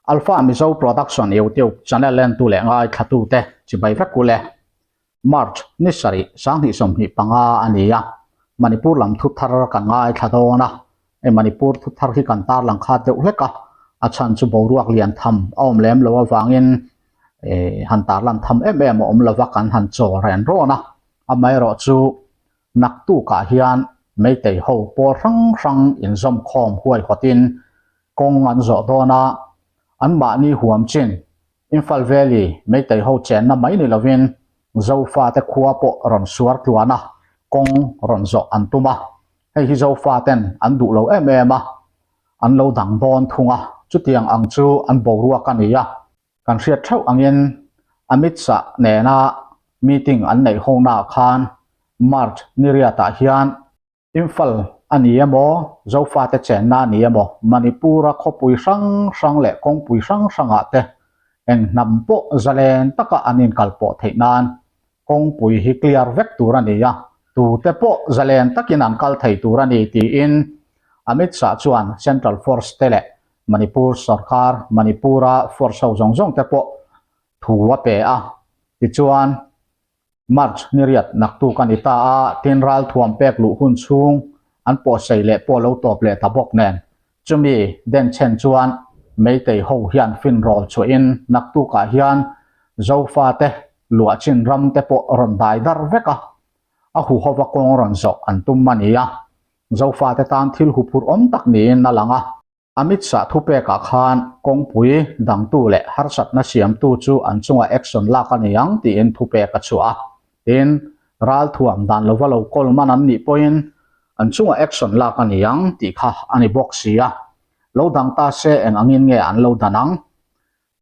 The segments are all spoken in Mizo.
Alpha Mizo Production YouTube channel entu leh ngaithlatute chibai vek ule. March ni sarih 2025 a ni a, Manipur lam thu thar kan ngaithla dawn a, hei Manipur thu thar hi kan tarlang khat deuh hlek a, a chhan chu boruak lian tham a awm lem lo avangin han tarlan tham em em a awm lova kan han chaw ren rawn a, amaherawh chu naktukah hian Meitei ho pawl hrang hrang inzawmkhawm huaihawtin Kawng an zawh dawn a, anmahni huam chin Imphal Valley Meitei ho chenna mai ni lovin Zofate khua pawh rawn suar tluan a, kawng rawn zawh an tum a. Hei hi Zofaten an duh lo em em a, an lo dang dawn thung a, chutiang ang chu an boruak a ni a. Kan hriat theuh angin Amit Shah nena meeting an neih honaah khan March ni riatah hian Imphal a ni emaw, Zofate chenna a ni emaw, Manipur-a khawpui hrang hrang leh kawngpui hrang hrangah te eng hnam pawh zalen taka an inkalpawh theih nan kawngpui hi clear vek tur a ni a, tute pawh zalen takin an kal thei tur a ni tiin Amit Shah chuan Central Force te leh Manipur sorkar, Manipur-a force ho zawng zawng te pawh thu a pe a, tichuan March ni riat naktuk a ni ta a, tin ralthuam pek luh hun chhung an pawhsei leh pawh lo tawp leh ta bawk nen. Chumi denchhen chuan Meitei ho hian finrawl chhuahin naktukah hian Zofate luah chin ram te pawh rawn dai dar vek a, a huhova kawng rawn zawh an tum a ni a. Zofate tan thil huphurh awm tak niin a lang a. Amit Shah thupekah khan kawngpui dangtu leh harsatna siamtu chu an chungah action lak a ni ang tiin thupek a chhuah a. Tin, ralthuam dan lova lo kawl man an nih pawhin an chungah action lak a ni ang tih kha a ni bawk si a. Lo dang ta se eng angin nge an lo dan ang?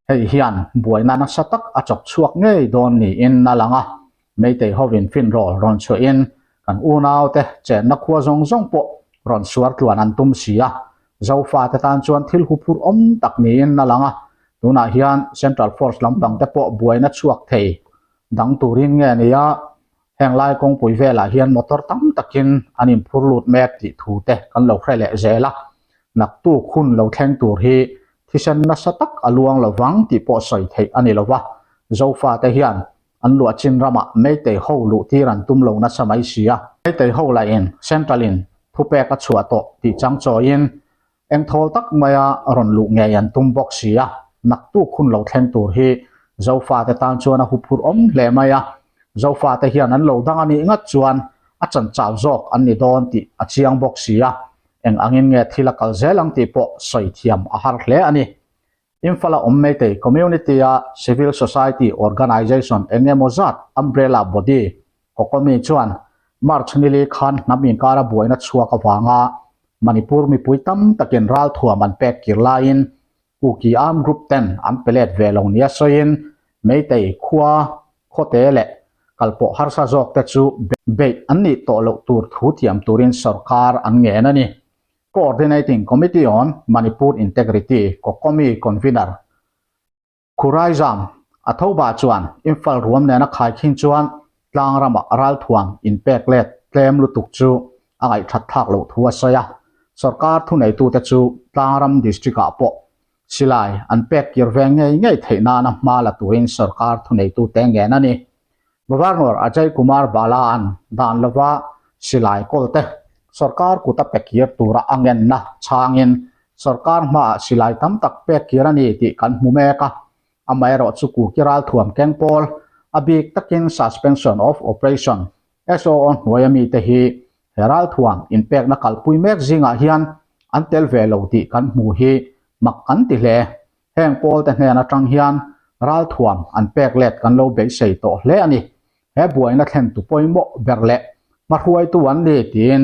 Hei hian buaina nasa tak a chawk chhuak ngei dawn niin a lang a, Meitei hovin finrawl rawn chhuahin kan unaute chenna khua zawng zawng pawh rawn suar tluan an tum si a, Zofate tan chuan thil huphurh awm tak niin a lang a, tunah hian Central Force lampangte pawh buaina chhuak thei dang turin nge nia Heng lai kawngpui velah hian motor tam takin an inphur lut mek tih thu te kan lo hre leh zel a, naktuk hun lo thleng tur hi thisen nasa tak a luang lo vang tih pawh sawi theih a ni lo va, Zofate hian an luah chin ramah Meitei ho luh tir an tum lo nasa mai si a. Meitei ho lahin Central in thupek a chhuah tawh tih chang chawiin Engthawl tak maia rawn luh ngei an tum bawk si a, naktuk hun lo thleng tur hi Zofate tan chuan a huphurh awm hle mai a, Zofate hian an lo dang a nih ngat chuan a chanchau zawk an ni dawn tih a chiang bawk si a, eng angin nge thil a kal zel ang tih pawh sawi thiam a har hle a ni. Imphal-a awm Meitei community-a civil society organization eng emaw zat umbrella body Kokomi chuan March nili khan hnam inkara buaina chhuak avanga Manipur mipui tam takin ralthuam an pek kir laiin Kuki armed group ten an pe let ve lo nia sawiin Meitei khua, khawte leh kalpawh harsa zawk te chu beih an nih tawh loh tur thu thiam turin sorkar an ngen a ni. Coordinating Committee on Manipur Integrity, Kokomi Convener, Khuraizam, a tho bah chuan Imphal ruam nena khaikhin chuan tlang ramah ralthuam inpek let tlem lutuk chu a ngaihthat thlak loh thu a sawi a. Sorkar thuneitute chu tlangram district-ah pawh silai an pek kir ve ngei ngei theih nana hma la turin sorkar thuneitute ngen a ni. Governor Ajay Kumar Bala-a'n dan lova silai kawlte sorkar kut a pe kir tura a ngenna chhangin sorkar hmaah silai tam tak pek kir a ni tih kan hmu mek a, amaherawh chu Kuki ralthuam keng pawl a bik takin Suspension of Operation, SOO, hnuaia mite hi he ralthuam inpekna kalpui mek zingah hian an tel ve lo tih kan hmu hi mak kan ti hle. Heng pawlte hnen atang hian ralthuam an pek let kan lo beisei tawh hle a ni. He buaina thlentu pawimawh ber leh hmahruaitu an ni tiin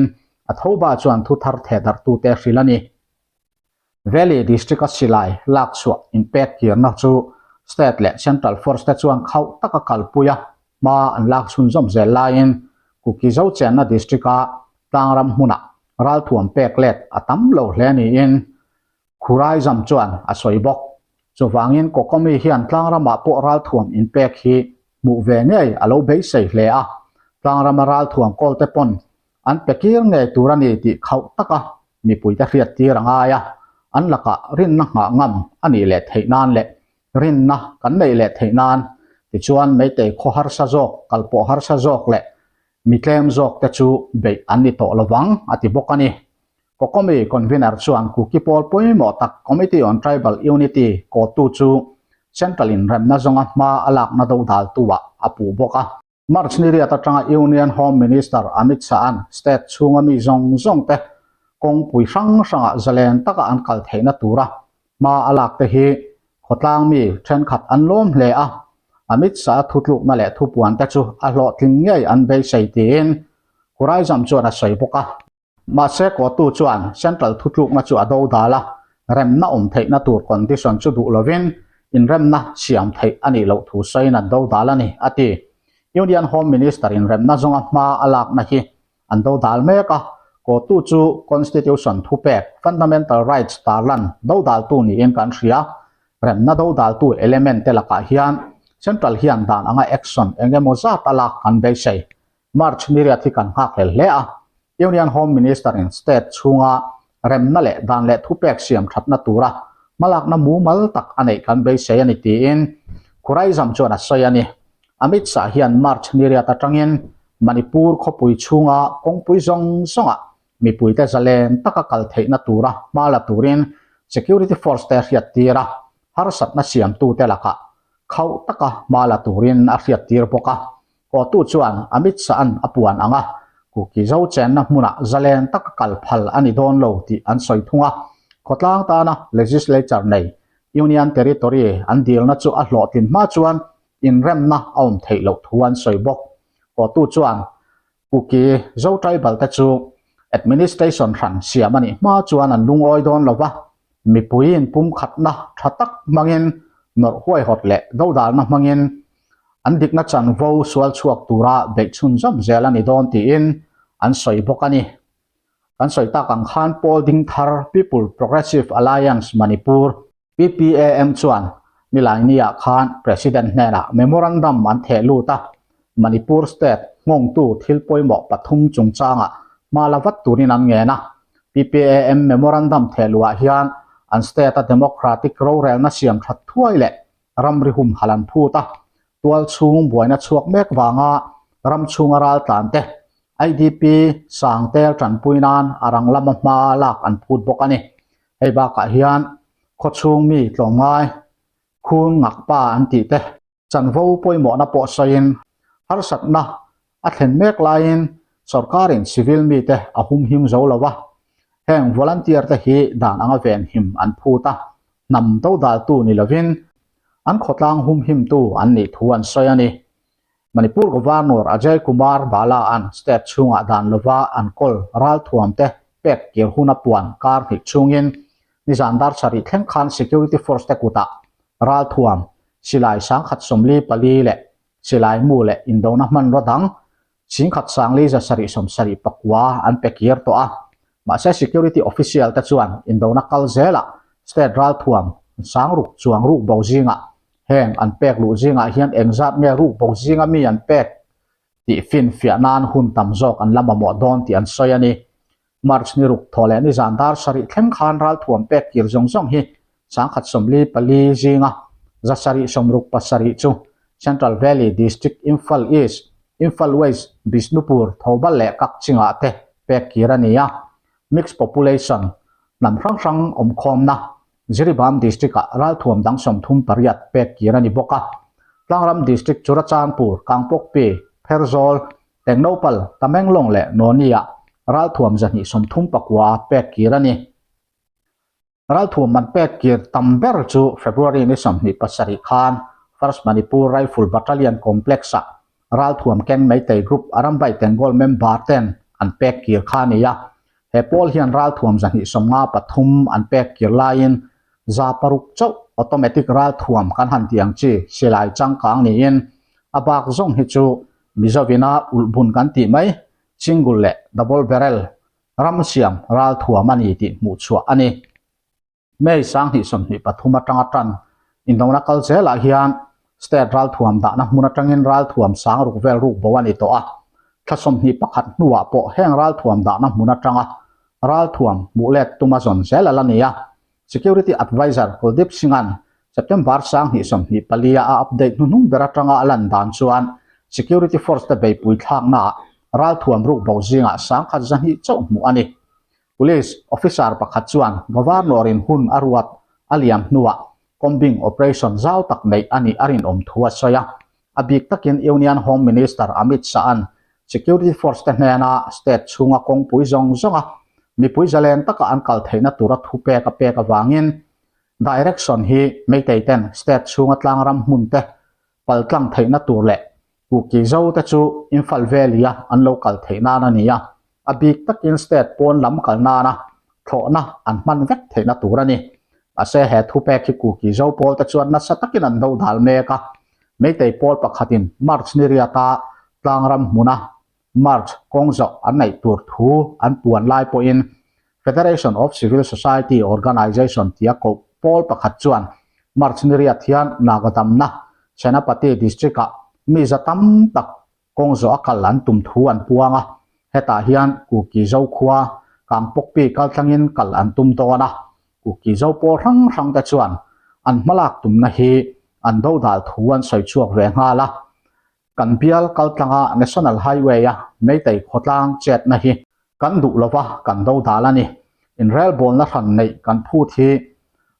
a thoba chuan thu thar thehdarhtute hrilh a ni. Valley District-a silai lak chhuah inpek kirna chu State leh Central Force te chuan khauh taka kalpui a hma an lak chhunzawm zel laiin Kuki Zochenna District-a tlangram hmunah ralthuam pek let a tam lo hle niin Khuraizam chuan a sawi bawk. Chuvangin Kokomi hian tlangramah pawh ralthuam inpek hi hmuh ve ngei a lo beisei hle a, tlangrama ralthuam kawlte pawn an pe kir ngei tur a ni tih khauh taka mipuite hriattir a ngai a. an lakah rinna nghah ngam a nih leh theih nan leh rinna kan neih leh theih nan tichuan Meitei khaw harsa zawk, kalpawh harsa zawk leh mi tlem zawk te chu beih an ni tawh lovang a ti bawk a ni. Kokomi convener chuan Kuki pawl pawimawh tak Committee on Tribal Unity kawttu chu Central in remna zawnga hma a lakna dodaltu ah a puh bawk a. March ni riat atanga Union Home Minister Amit Shah-a'n state chhunga mi zawng zawng te kawngpui hrang hrangah zalen taka an kal theihna tura hma a lak te hi khawtlang mi thenkhat an lawm hle a, Amit Shah-a thutlukna leh thupuan te chu a hlawhtling ngei an beisei tiin Khuraizam chuan a sawi bawk a. Mahse kawtu chuan Central thutlukna chu a do dal a, remna awm theihna tur condition chu duh lovin inremna siam theih a nih loh thu sawiin an do dal a ni, a ti. Union Home Minister in remna zawnga hma a lakna hi an do dal mek a, kawtu chu Constitution thupek, Fundamental Rights tarlan do daltu niin kan hria. Remna do daltu element te lakah hian Central hian dan anga action eng emaw zat a lak kan beisei. March ni riat hi kan nghak hlel hle a, Union Home Minister in state chhunga remna leh dan leh thupek siam thatna tura hmalakna mumal tak a neih kan beisei a ni tiin Khuraizam chuan a sawi a ni. Amit Shah hian March ni riat atangin Manipur khawpui chhunga kawngpui zawng zawngah mipuite zalen taka kal theihna tura hma la turin security force te hriattir a, harsatna siamtute lakah khauh taka hma la turin a hriattir bawk a. Kawtu chuan Amit Shah-a'n a puan ang a, Kuki zo chenna hmunah zalen taka kal phal a ni dawn lo tih an sawi thung a. Khawtlang tana legislature nei Union Territory an dilna chu a hlawhtlin hma chuan inremna a awm theih loh thu an sawi bawk. Kawtu chuan Kuki zo tribal te chu administration hran siam a nih hma chuan an lungawi dawn lo va, mipuiin pumkhatna tha tak hmangin nawrh huaihawt leh dodalna hmangin an dikna chanvo sual chhuak tura beih chhunzawm zel a ni dawn tiin an sawi bawk a ni. Kan sawi tak ang khan Pawl Dingthar People Progressive Alliance Manipur, PPAM chuan Nilaini-ah khan President hnenah memorandum an theh lut a, Manipur state nghawngtu thil pawimawh pathum chungchangah hma la vat turin an ngen a. PPAM memorandum theh luhah hian an state-a democratic rorelna siam that thuai leh ramri humhalh an phut a, tual chhung buaina chhuak mek vanga ram chhunga raltlan te IDP sang tel tanpui nan a rang lama hma lak an phut bawk a ni. Hei bakah hian khawchhung mi tlawmngai khun ngakpa an tih te chanvo pawimawhna pawh sawiin harsatna a thlen mek laiin sorkarin civil mite a humhim zo lo a, heng volunteer te hi dan anga venhim an phut a, hnam dodaltu ni lovin an khawtlang humhimtu an nih thu an sawi a ni. Manipur Governor Ajay Kumar Bala-a'n state chhungah dan lova an kawl ralthuam te pek kir hun a puan kar hnih chhungin nizan dar sarih thleng khan security force te kutah ralthuam silai 1044 leh silai mu leh indona hmanraw dang 10,679 an pe kir tawh a. Mahse security official te chuan indona kal zelah state ralthuam sang ruk chuang ruk bo zingah heng an pek luh zingah hian engzat nge ruk bo zinga mi an pek tih finfiah nan hun tam zawk an la mamawh dawn tih an sawi a ni. March ni ruk thaw leh nizan dar sarih thleng khan ralthuam pek kir zawng zawng hi 1044 zinga 767 chu Central Valley District Imphal East, Imphal West, Bishnupur, Thoubal leh Kakchingah te pek kir a ni a. Mixed Population, hnam hrang hrang awmkhawmna, Jiribam District-ah ralthuam dang 38 pek kir a ni bawk a. Tlangram District Churachandpur, Kangpokpi, Pherzawl, Tengnoupal, Tamenglong leh Noni-ah ralthuam 239 pek kir a ni. Ralthuam man pek kir tam ber chu February ni 27 khan First Manipur Rifle Battalion Complex-ah ralthuam keng Meitei Group Arambai Tenggol member ten an pek kir kha a ni a. He pawl hian ralthuam 253 an pek kir laiin 600 chauh automatic ralthuam kan han tih ang chi silai changkang niin a bak zawng hi chu Mizovina ulhbun kan tih mai single leh double barrel ram siam ralthuam a ni tih hmuh chhuah a ni. May 2023 atanga tan indona kal zelah hian state ralthuam dahna hmun atangin ralthuam sang ruk vel ruk bo a ni tawh a. Thla 21 hnuah pawh heng ralthuam dahna hmun atanga ralthuam hmuh let tuma zawn zel a la ni a. Security Adviser Kuldeep Singh-a'n September 2024 a a update hnuhnung ber atanga a lan dan chuan security force te beipui thlaknaah ralthuam rukbo zingah 1,200 chauh hmuh a ni. Police officer pakhat chuan Governor-in hun a ruat a liam hnuah combing operation zau tak neih a nih a rinawm thu a sawi a. A bik takin Union Home Minister Amit Shah-a'n security force te hnena state chhunga kawngpui zawng zawnga mipui zalen taka an kal theihna tura thupek a pek avangin direction hi Meitei ten state chhunga tlangram hmun te paltlang theihna tur leh Kuki Zo te chu Imphal Valley-a an lo kal theih nan a ni a, a bik takin state pawn lam kal nana thlawhna an hman vek theihna tur a ni. Mahse he thupek hi Kuki Zo pawl te chuan nasa takin an do dal mek a, Meitei pawl pakhatin March ni riata tlangram hmuna March kawng zawh an neih tur thu an puan lai pawhin Federation of Civil Society Organisation tia koh pawl pakhat chuan March ni riat hian Nagadamna, Senapati District-ah mi za tam tak kawng zawh a kal an tum thu an puang a, hetah hian Kuki Zo khua Kangpokpi kaltlangin kal an tum dawn a, Kuki Zo pawl hrang hrang te chuan an hmalak tumna hi an dodal thu an sawi chhuak ve nghal a. Kan bial kaltlanga National Highway-a Meitei khawtlang chetna hi kan duh lova kan do dal a ni. Inrelbawlna hran neih kan phut hi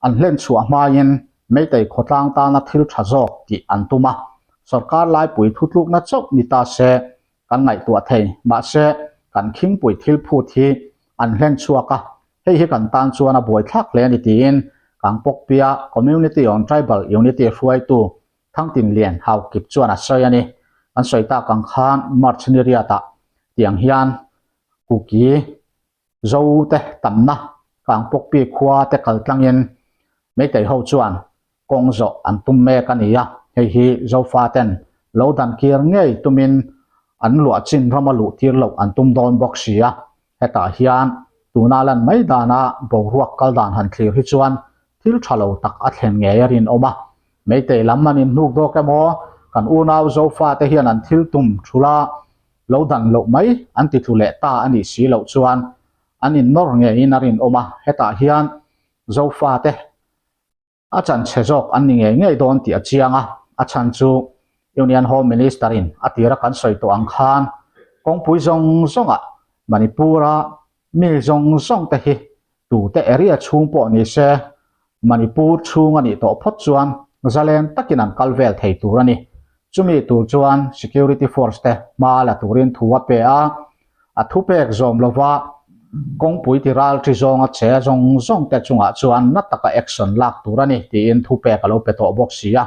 an hlen chhuah hmain Meitei khawtlang tana thil tha zawk tih an tum a, sorkar laipui thutlukna chauh ni ta se kan ngaihtuah thei. Mahse, kan khingpui thil phut hi an hlen chhuak a, hei hi kan tan chuan a buaithlak hle a ni tiin Kangpokpia Community on Tribal Unity hruaitu Thangtinlian Haukip chuan a sawi a ni. An sawi tak ang khan March ni riatah tiang hian Kuki Zo te tamna Kangpokpi khua te kal tlangin Meitei ho chuan kawng zawh an tum mek a ni a, hei hi Zofa ten lo dan kir ngei tumin an luah chin rama luh tir loh an tum dawn bawk si a. Hetah hian tuna lan mai dana boruak kal dan han thlir hi chuan thil tha lo tak a thlen ngei a rinawm a. Meitei lam an inhnuk dawk emaw, kan unau Zofa te hian an thil tum thula lo dan loh mai an ti tlu leh ta a nih si loh chuan an innawr ngeiin a rinawm a. Hetah hian Zofa te A chan chhe zawk an ni ngei ngei dawn tih a chiang a, a chhan chu Union Home Minister in a tira kan sawi tawh ang khan kawngpui zawng zawngah Manipur-a mi zawng zawng te hi tute area chhung pawh ni se Manipur chhung a nih tawh phawt chuan zalen takin an kal vel thei tur a ni. Chumi tur chuan Security Force te hma la turin thu a pe a, A thupek zawm lova kawngpui ti ral ṭi zawnga che zawng zawng te chungah chuan na taka action lak tur a ni tiin thupek a lo pe tawh bawk si a.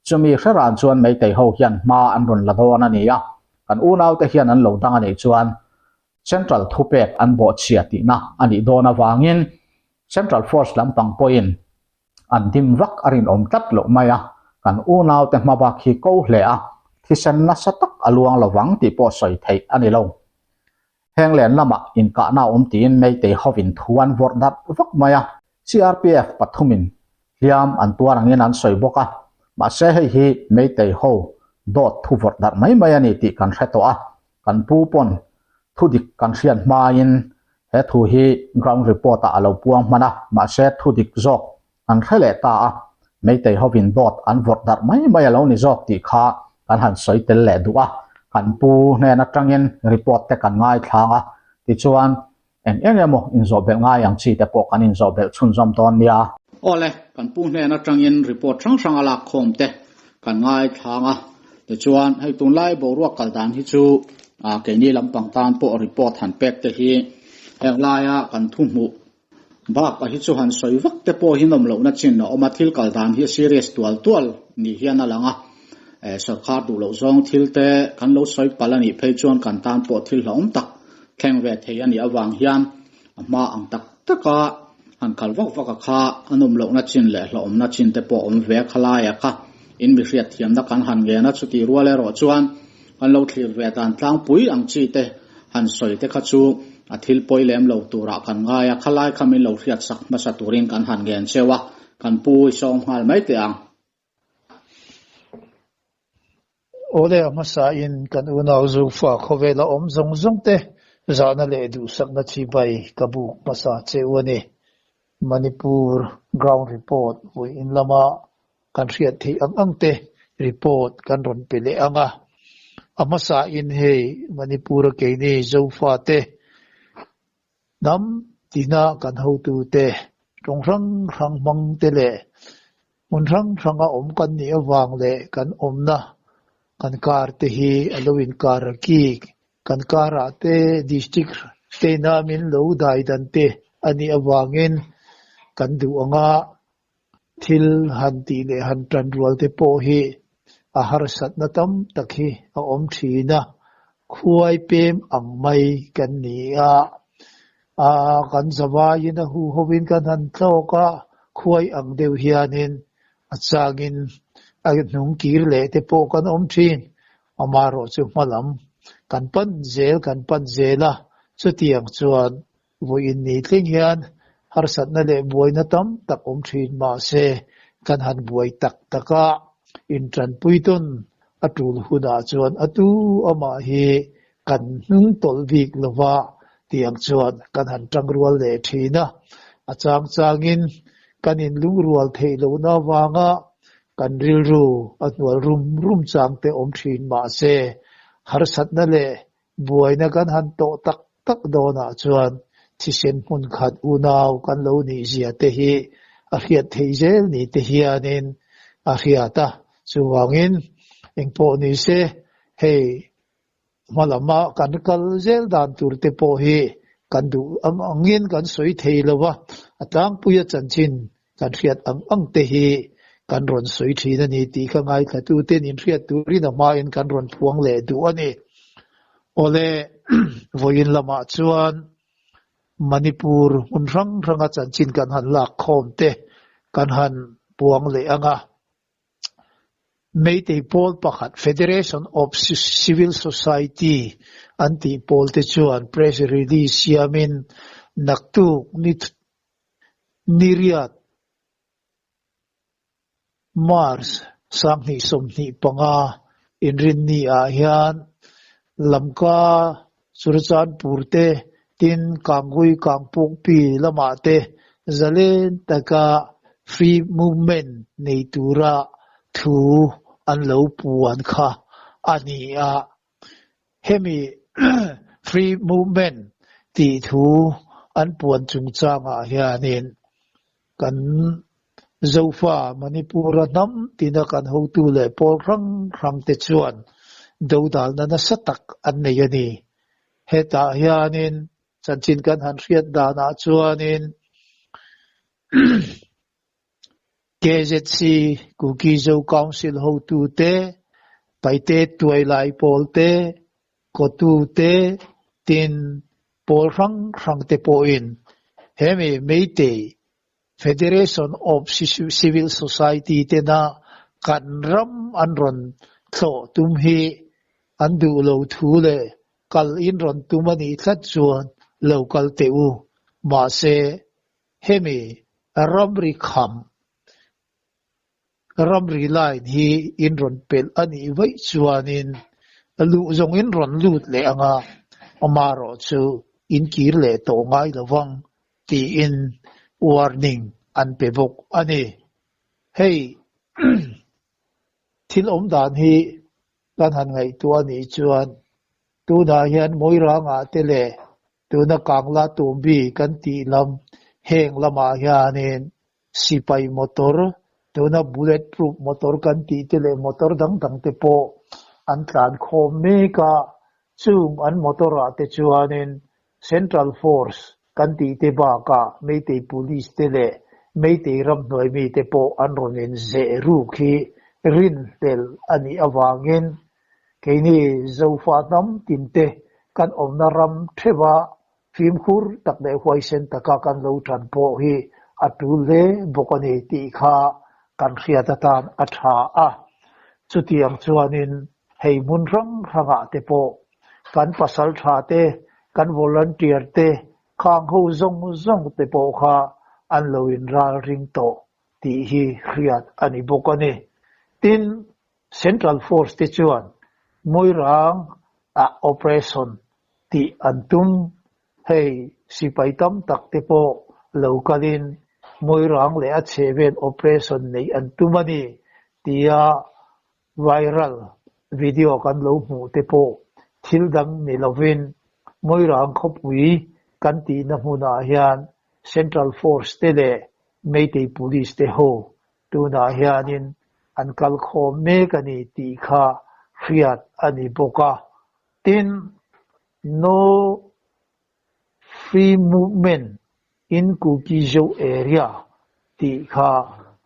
Chumi hre ran chuan Meitei ho hian hma an rawn la dawn a ni a, kan unaute hian an lo dang a nih chuan Central thupek an bawhchhia tihna a nih dawn avangin Central Force lampang pawhin an dim vak a rinawm tlat loh mai a, kan unaute hma bak hi ko hle a, thisen nasa tak a luang lovang tih pawh sawi theih a ni lo. Heng len lamah inkahna a awm tiin Meitei hovin thu an vawrh darh vak mai a, CRPF pathumin hliam an tuar angin an sawi bawk a, mahse hei hi Meitei ho dawt thu vawrh darh mai mai a ni tih kan hre tawh a, Kan pu pawn thudik kan hriat hmain he thu hi ground report ah a lo puang hman a, mahse thudik zawk an hre leh ta a, Meitei hovin dawt an vawrh darh mai mai a lo ni zawk tih kha kan han sawi tel leh duh a, kan pu hnen atangin report te kan ngaithlang a, tichuan Eng eng emaw inzawhbelh ngai ang chi te pawh kan inzawhbelh chhunzawm dawn nia. Awle, kan pu hnen atangin report hrang hrang a lak khawm te kan ngaithlang a, tichuan hei tunlai boruak kal dan hi chu keini lampang tan pawh report han pek te hi heng laia kan thu hmuh bak a hi chu han sawi vak te pawh hi nawm lohna chin a awm a, thil kal dan hi a serious tual tual ni hian a lang a, sorkar duh loh zawng thil te kan lo sawi palh a nih phei chuan kan tan pawh thil hlauhawm tak Thleng ve thei a nih avang hian a hma ang tak taka han kal vak vak a kha a nawm lohna chin leh hlauhawmna chin te pawh a awm ve a khalai a kha in mi hriatthiamna kan han ngen a chutih rual erawh chuan kan lo thlir ve dan tlangpui ang chi te han sawi te kha chu a thil pawi lem lo turah kan ngai a khalai kha min lo hriatsak hmasa turin kan han ngen cheu a kan pu i sawm nghal mai teh ang. Awle a hmasain kan unau Zofa khawvela awm zawng zawng te zahna leh duhsakna chibai ka buk hmasa che u a ni. Manipur ground report vawiin lama kan hriat theih ang ang te report kan rawn pe leh ang a. A hmasain hei Manipur-a keini Zofate hnam tina kan hotute tawng hrang hrang hmang te leh hmun hrang hranga awm kan nih avang leh kan awmna kan kar te hi a lo inkar a kik Kan karah te district tena min lo dai dan te a nih avangin kan duh anga thil han tih leh han tan rual te pawh hi a harsatna tam tak hi a awm thin a, khuai pem ang mai kan ni a, a kan zavaiin a huhovin kan han tlawk a, khuai ang deuh hianin a changin a hnung kir leh te pawh kan awm thin. Amaherawhchu hmalam kan pan zel kan pan zel a, chutiang chuan vawiin ni thleng hian harsatna leh buaina tam tak awm thin mahse kan han buai tak tak a, intanpui tawn a tul hunah chuan a tu amah hi kan hnung tawlh bik lova tiang chuan kan han tangrual leh thin a, a chang changin kan inlungrual theih lohna avanga Kan rilru a hnual rum rum chang te awm thin mahse, harsatna leh buaina kan han tawh tak tak dawnah chuan thisen hmun khat unau kan lo nih zia te hi a hriat theih zel ni te hianin a hriat a. Chuvangin engpawh ni se, hei Hma lama kan kal zel dan tur te pawh hi kan duh ang angin kan sawi thei lo va, a tlangpuia chanchin kan hriat ang ang te hi kan rawn sawi thin a ni tih kha ngaithlatuten inhriat turin a hmain kan rawn phuang leh duh a ni. Awle, vawiin lamah chuan Manipur hmun hrang hranga chanchin kan han lak khawm te kan han puang leh ang a. Meitei pawl pakhat Federation of Civil Society an tih pawl te chuan press release siamin naktuk niriat March 2025 inrinni ah hian Lamka Churachandpur te tin Kangui Kangpokpi lamah te zalen taka free movement nei tura thu an lo puan kha a ni a. Hemi free movement tih thu an puan chungchangah hianin kan Zofa Manipur-a hnam tina kan hotu leh pawl hrang hrang te chuan dodalna nasa tak an nei a ni. Hetah hianin chanchin kan han hriat danah chuanin KZC, Kuki Zo Council hotu te, Paite Tuailai pawl te, Kotu te, tin pawl hrang hrang te pawhin hemi Meitei Federation of Civil Society tena kan ram an rawn thlawh tum hi an duh lo thu leh kal in rawn tum a nih tlat chuan lo kal teh u. Mahse, hemi ramri kham, ramri line hi in rawn pelh a nih vaih chuanin luh zawng in rawn lut leh ang a, amaherawhchu in kir leh tawh ngai lovang tiin warning an pe bawk a ni. Hei thil awm dan hi kan han ngaihtuah a nih chuan tunah hian Moirangah te leh tuna Kangla Tumbi kan tih lam heng lamah hianin sipai motor tuna bullet proof motor kan tih te leh motor dang dang te pawh an tlan khawm mek a, chung an motor ah te chuanin Central Force kan tih te bakah Meitei Police te leh Meitei ramhnuai mite pawh an rawn inzeh ruk hi rinhlelh a nih avangin keini Zofa hnam tinte kan awmna ram theuha fimkhur tak leh huaisen taka kan lo tan pawh hi a tul hle bawk a ni tih kha kan hriat atan a tha a. Chutiang chuanin hei hmun hrang hrangah te pawh kan pasal tha te, kan volunteer te, khang ho zawng zawng te pawh kha an lo inral ring tawh tih hi hriat a ni bawk a ni. Tin, Central Force te chuan Moirang ah operation tih an tum, hei sipai tam tak te pawh lo kalin. Moirang leh a chhehvel operation neih an tum a ni tia viral video kan lo hmuh te pawh thil dang ni lovin Moirang khawpui kan tihna hmunah hian Central Force te leh Meitei Police te ho tunah hianin an kal khawm mek a ni tih kha hriat a ni bawk a. Tin, No Free Movement in Kuki-Zo Area tih kha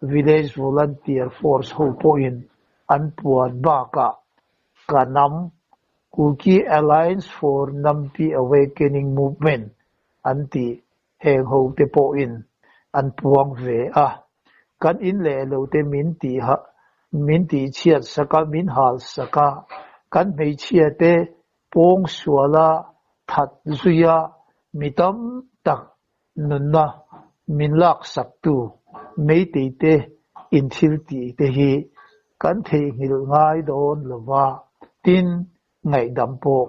Village Volunteer Force ho pawhin an puan bakah Kanam, Kuki Alliance for Nampi Awakening Movement an tih heng ho te pawhin an puang ve a. Kan in leh lo te min tih min tihchhiat sak a, min hal sak a, kan hmeichhia te pawng suala that zuia mi tam tak nunna min laksaktu Meitei te inthil tih te hi kan theihnghilh ngai dawn lo va, tin ngaihdam pawh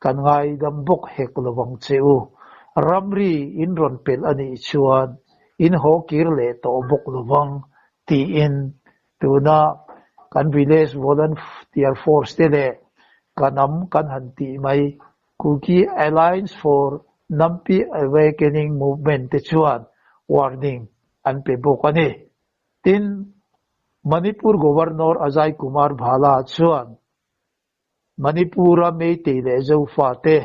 kan ngaidam bawk hek lo vang che u. Ramri in rawn pelh a nih chuan in haw kir leh tawh bawk lo vang tiin tuna kan Village Volunteer Force te leh Kanam kan han tih mai Kuki Alliance for Nampi Awakening Movement te chuan warning an pe bawk a ni. Tin, Manipur Governor Ajay Kumar Bhalla chuan Manipur-a Meitei leh Zofate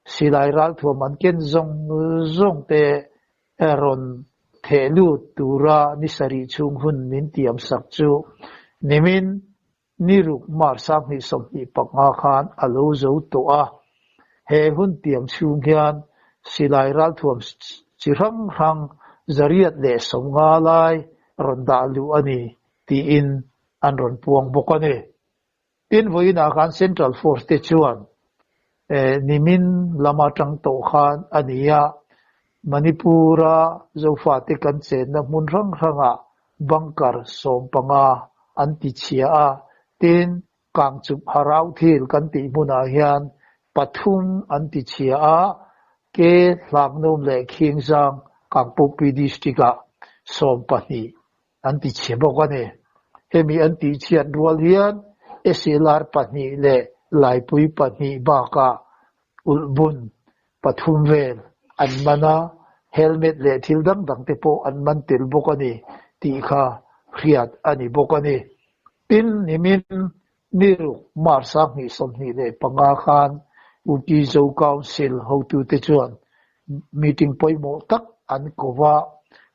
silai ralthuam an ken zawng zawng te rawn theh lut tura ni sarih chhung hun min tiam sak chu nimin ni ruk March 2025 khan a lo zo tawh a. He hun tiam chhung hian silai ralthuam chi hrang hrang 150 lai rawn dah luh a ni tiin an rawn puang bawk a ni. Tin, vawiinah khan Central Force te chuan nimin lam atang tawh khan a ni a, Manipur-a Zofate kan chenna hmun hrang hrangah bunker 15 an ti chhia a, tin, Kangchup Harau Thil kan tih hmunah hian pathum an ti chhia a, Ke Hlaknum leh Khingzang Kangpokpi District-ah 12 an ti chhe bawk a ni. Hemi an tih chhiat rual hian SLR pahnih leh Laipui pahnih bakah ulhbun pathum vel an man a, helmet leh thil dang dang te pawh an man tel bawk a ni tih kha hriat a ni bawk a ni. Tin, nimin ni ruk March 2025 khan Kuki Zo Council hotute chuan meeting pawimawh tak an ko va,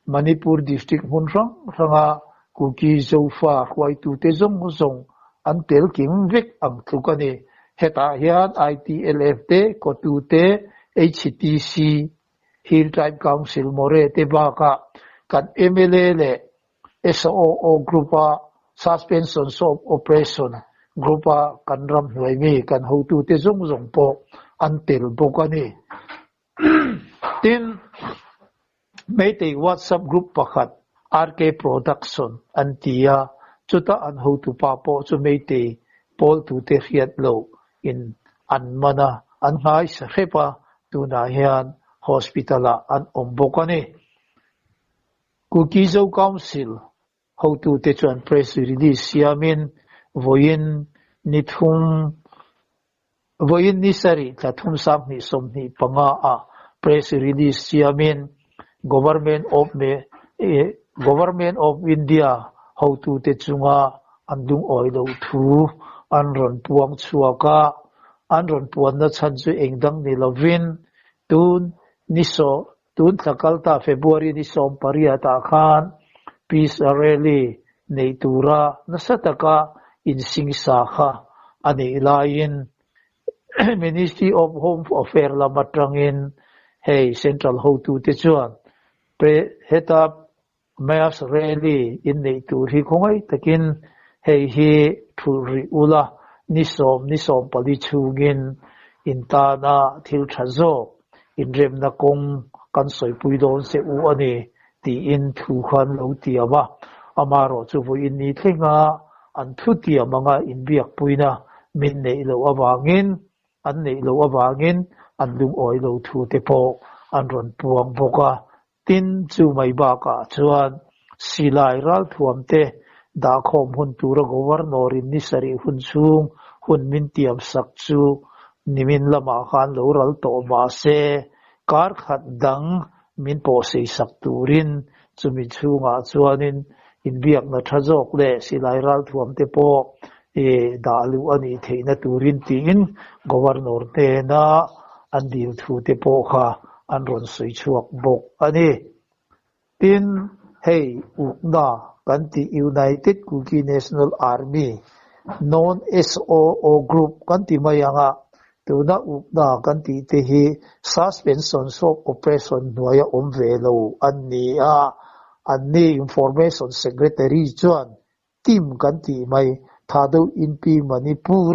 Manipur District hmun hrang hranga Kuki Zofa hruaitute zawng zawng an tel kim vek ang tluk a ni. Hetah hian ITLF te, Kotu te, HTC, Hill Tribe Council, Moreh te bakah kan mla leh SOO Group-a Suspension of Operation Group-a kan ram hnuai mi kan hotute zawng zawng pawh an tel bawk a ni. Tin, Meitei WhatsApp group pakhat RK Production an ti a, chuta an hotupa pawh chu Meitei pawltute hriat loh in an man a, an nghaisa hrep a, tunah hian hospital-ah an awm bawk a ni. Kuki Zo Council hotute chuan press release siamin vawiin ni thum vawiin ni sarih thla thum 2025 ah press release siamin Government of Government of India hotute chunga an lungawi loh thu an rawn puang chhuak a, an rawn puanna chhan chu eng dang ni lovin tun ni sawh Tun thla kalta February ni 18 ah khan Peace Rally neih tura nasa taka insingsa kha a nih laiin Ministry of Home Affair lam atangin hei Central hotute chuan heta Mass Rally inneih tur hi khawngaih takin hei hi thulh rih ula ni sawm ni 14 chhungin in tana thil tha zawk inremna kawng kan sawipui dawn che u a ni tiin thu khan lo tiam a. Amaherawhchu vawiin ni thlenga an thu tiam anga inbiakpuina min neih loh avangin an neih loh avangin an lungawi lo thu te pawh an rawn puang bawk a. Tin, chu mai bakah chuan silai ralthuam te dahkhawm hun tura Governor in ni sarih hun chhung hun min tiam sak chu nimin lamah khan lo ral tawh mah se, kar khat dang min pawhsei sak turin chumi chhungah chuanin inbiakna tha zawk leh silai ralthuam te pawh dah luh a nih theihna turin tiin Governor hnena an dil thu te pawh kha an rawn sawi chhuak bawk a ni. Tin, hei ukna kan tih United Kuki National Army, Non SOO Group kan ti mai ang a, tuna ukna kan tih te hi Suspension of Operation hnuaia awm ve lo an ni a, anni Information Secretary chuan Team kan tih mai Thado Inpi Manipur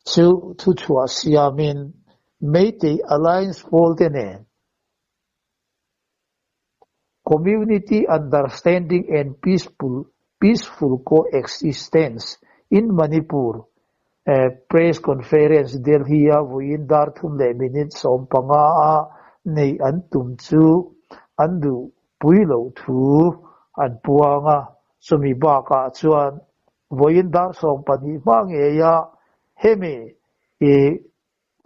chu thuchhuah siamin Meitei Alliance pawl te nen Community Understanding and Peaceful Peaceful Coexistence in Manipur Press Conference Delhi-a vawiin dar thum leh minute 15 a neih an tum chu an duh pui loh thu an puang a, chumi bakah chuan vawiin dar 12 hma ngeia hemi i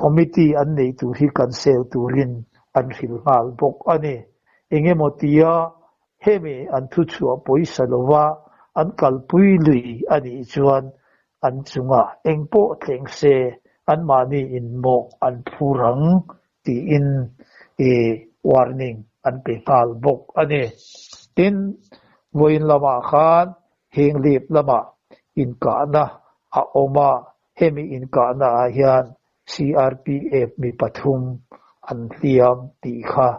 committee an neih tur hi cancel turin an hrilh nghal bawk a ni. Engemaw tia hemi an thuchhuah pawisa lova an kalpui lui a nih chuan an chungah engpawh thleng se anmahni inmawh an phur ang tiin i warning an pe nghal bawk a ni. Tin, vawiin lamah khan Hinglip lamah inkahna a awm a, hemi inkahna ah hian CRPF mi pathum an hliam tih kha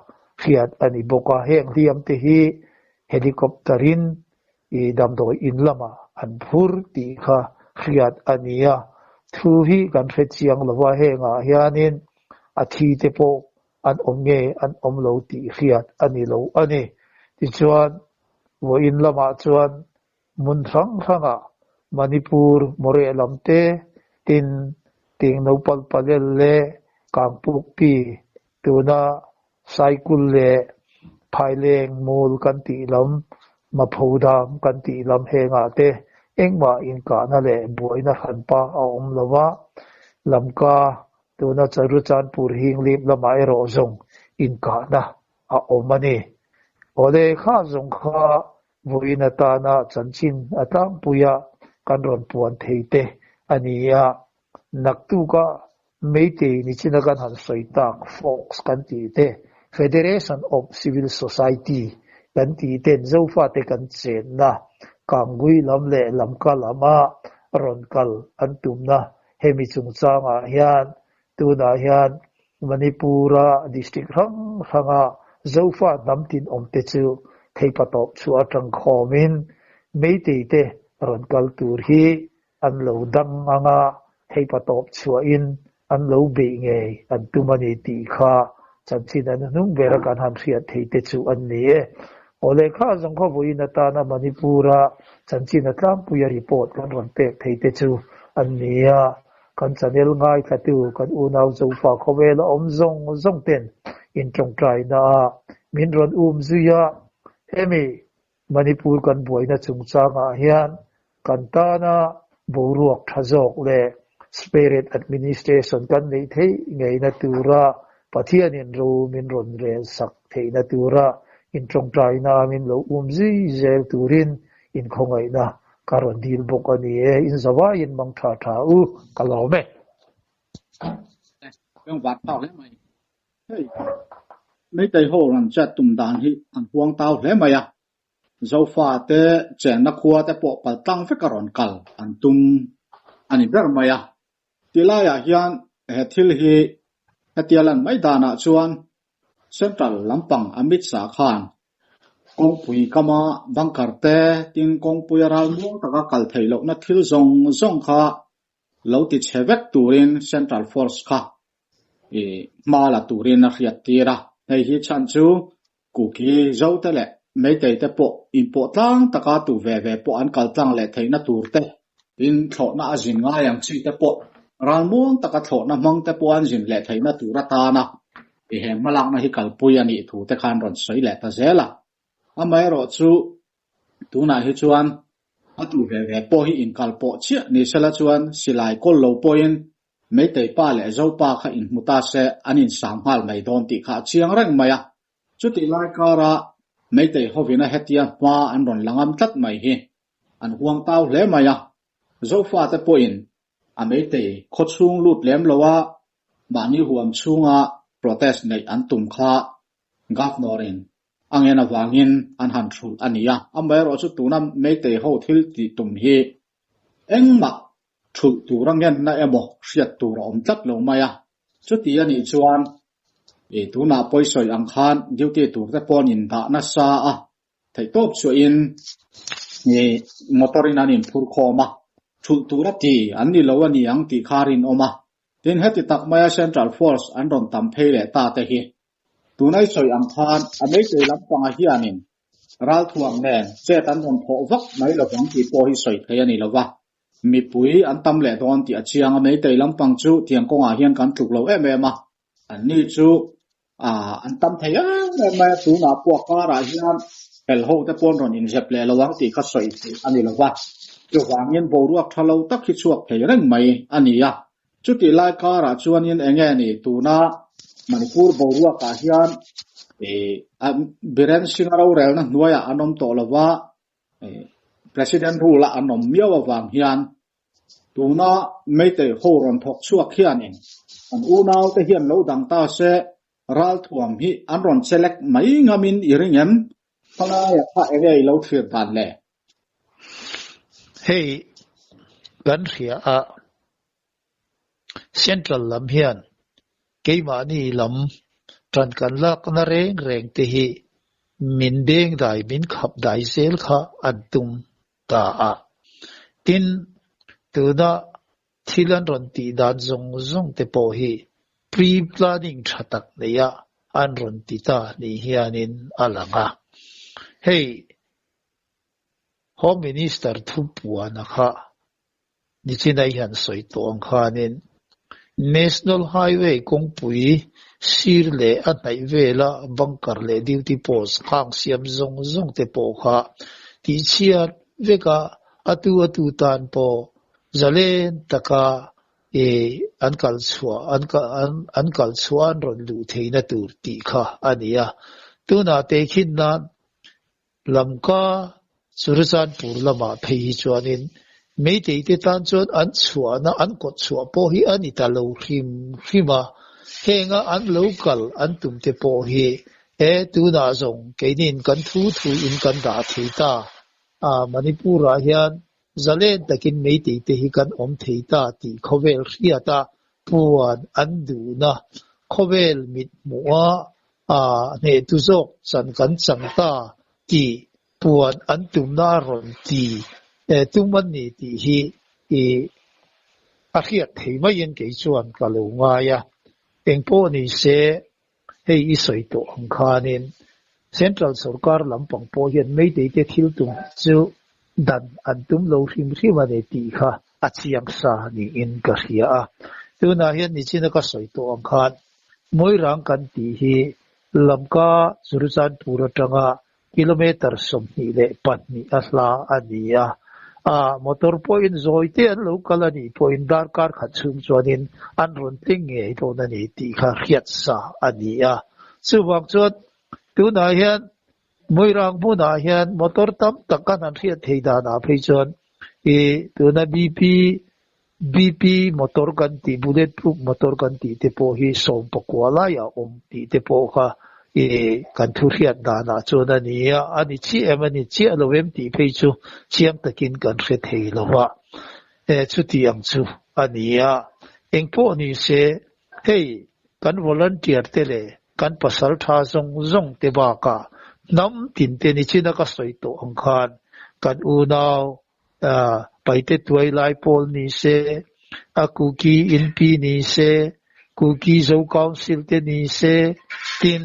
hriat a ni bawk a, heng hliam te hi helicopter in i damdawi in lamah an phur tih kha hriat a ni a, thu hi kan hre chiang lo a, hengah hianin a thi te pawh an awm nge an awm lo tih hriat a ni lo a ni. Tichuan, vawiin lamah chuan hmun hrang hrangah Manipur, Moreh lam te, tin, Tingnopal Palel leh Kangpukpi tuna Saikul leh Phaileng Mul kan tih lam, Maphodam kan tih lam hengah te engmah inkahna leh buaina hranpa a awm lo a, Lamka tuna Charuchanpur Hinglip lamah erawh zawng inkahna a awm a ni. Awle kha zawng kha vawiin atana chanchin a tlangpuia kan rawn puan thei te a ni a, naktuka Meitei nichina kan han sawi tak Fox kan tih te, Federation of Civil Society kan tih ten Zofate kan chenna Kangui lam leh Lamka lama rawn kal an tumna hemi chungchangah hian tunah hian Manipur-a district hrang hranga Zofa hnam tin awmte chu theipatawp chhuah atang khawmin Meitei te rawn kal tur hi an lo dang ang a, theipatawp chhuahin an lo beih ngei an tum a ni tih kha chanchin an hnung bera kan han hriat thei te chu an ni e. Aw lehkha zawng kha vawiin atana Manipur-a chanchin a tlangpuia report kan rawn pek thei te chu an ni a, kan channel ngaithlatu kan unau Zofa khawvela awm zawng zawng ten in tawngtaina a min rawn um zui a, hemi Manipur kan buaina chungchangah hian kan tana boruak tha zawk leh Spirit Administration kan neih theih ngeina tura Pathianin ro min rawn rel sak theihna tura intawngtaina min lo um zui zel turin inkhawngaihna ka rawn dil bawk a ni e. In zavaiin mang tha tha u, ka lawm e. Bengvar phak hle mai. Hei, Meitei ho rawn chet tum dan hi an huang tau hle mai a, Zofa te chenna khua te pawh pal tlang vek a rawn kal an tum a ni ber mai a. Tilaiah hian he thil hi hetia lan mai danah chuan Central lampang Amit Shah khan kawngpui kama bunker te tin kawngpuia ral muang taka kal theih lohna thil zawng zawng kha lo ti chhe vek turin Central Force kha i hma la turin a hriat tir a. Hei hi chhan chu Kuki Zote leh Meitei te pawh inpawh tlang taka tu ve ve pawh an kal tlang leh theihna tur te, tin thlawhna a zin ngai ang chi te pawh ralmuang taka thlawhna hmang te pawh an zin leh theihna tur atana. I he hmalakna hi kalpui a nih thu te khan rawn sawi leh ta zel a. Amaherawhchu tunah hi chuan a tu ve ve pawh hi inkal pawh chiah ni sela chuan silai kawl lo pawhin Meitei pa leh Zopa kha inhmu ta se an insang nghal mai dawn tih kha a chiang reng mai a. Chutih lai kara Meitei hovina hetia hma an rawn la ngam tlat mai hi an huang tau hle mai a. Zofate pawhin a Meitei khawchhung lut lem lo a, mahni huam chhunga protest neih an tum kha Governor-in a ngen avangin an han thulh a ni a. Amaherawhchu tuna Meitei ho thil tih tum hi engmah thulh tur a ngenna emaw hriat tur a awm tlat lo mai a. Chuti a nih chuan i tunah pawisawi ang khan duty tur te pawh an indah nasa a, theihtawp chhuahin i motor in an inphur khawm a, thulh tur a ti an ni lo a ni ang tih kha a rinawm a. Tin, heti tak maia Central Force an rawn tam phei leh ta te hi tuna i sawi ang khan a meitei lampangah hianin ralthuam nen chet an rawn thawh vak mai lovang tih pawh hi sawi thei a ni lova. Mipui an tam leh dawn tih a chiang a, meitei lampang chu tiang kawngah hian kan tluk lo em em a, anni chu an tam thei em em mai a, tunah pawh a karah hian hel ho te pawh an rawn inzep leh lo ang tih kha sawi theih a ni lova, chuvangin boruak tha lo tak hi chhuak thei reng mai a ni a. Chutih lai karah chuanin eng nge ni tuna Manipur boruakah hian Biren Singh-a rorelna hnuaiah an awm tawh lova, President rule-a an awm miau avang hian tuna Meitei ho rawn thawk chhuak hianin an unaute hian lo dang ta se ralthuam hi an rawn chelek mai ngamin i ring em? Khawlaia kha eng nge i lo thlir dan le? Hei kan hria a, Central lam hian keimahni lam tan kan lakna reng reng te hi min beng dai, min khap dai zel kha an tum ta a. Tin, tuna thil an rawn tih dan zawng zawng te pawh hi pre-planning tha tak neia an rawn ti ta ni hianin a lang a. Hei Home Minister thupuana kha Nichinai hian sawi tawh ang khanin National Highway kawngpui sir leh a hnaih vela bunker leh duty post khang siam zawng zawng te pawh kha tihchhiat veka a tu a tu tan pawh zalen taka an kal chhuah an kal chhuah an rawn luh theihna tur tih kha a ni a. Tunah tehkhin nan Lamka Churachandpur lamah phei hi chuanin Meitei te tan chuan an chhuahna an kawt chhuah pawh hi a ni ta lo hrim hrim a, henga an lo kal an tum te pawh hi e tunah zawng keinin kan thu thu in kan dah thei ta a, Manipur ah hian zalen takin Meitei te hi kan awm thei ta tih khawvel hriat a puan an duhna khawvel mit hmuh a A hnehtu zawk chan kan chang ta tih puan an tumna a rawn ti tum an ni tih hi i a hriat thei maiin kei chuan ka lo ngai a. Engpawh ni se hei i sawi tawh ang khanin Central sorkar lampang pawh hian Meitei te thil tum chu dan an tum lo hrim hrim a ni tih kha a chiang sa niin ka hria a. Tunah hian nichina ka sawi tawh ang khan Moirang kan tih hi Lamka Churachandpur atanga kilometre 22 a hla a ni a. A motor pawhin zawi te an lo kal a nih pawhin darkar khat chhung chuanin an rawn tling ngei dawn a ni tih kha hriat sa a ni a. Chuvang chuan tunah hian Moirang hmunah hian motor tam tak kan han hriat thei danah phei chuan i tuna BP BP motor kan tih bullet proof motor kan tih te pawh hi 19 laiah awm tih te pawh kha i kan thu hriat danah chuan a ni a, a ni chiah em a ni chiah lo em tih phei chu chiang takin kan hre thei lo va. E chuti ang chu a ni a, engpawh ni se hei kan volunteer te leh kan pasal tha zawng zawng te bakah hnam tin te nichina ka sawi tawh ang khan kan unau paite tuai lai pawl ni se, a Kuki Inpi ni se, Kuki Zo Council te ni se, tin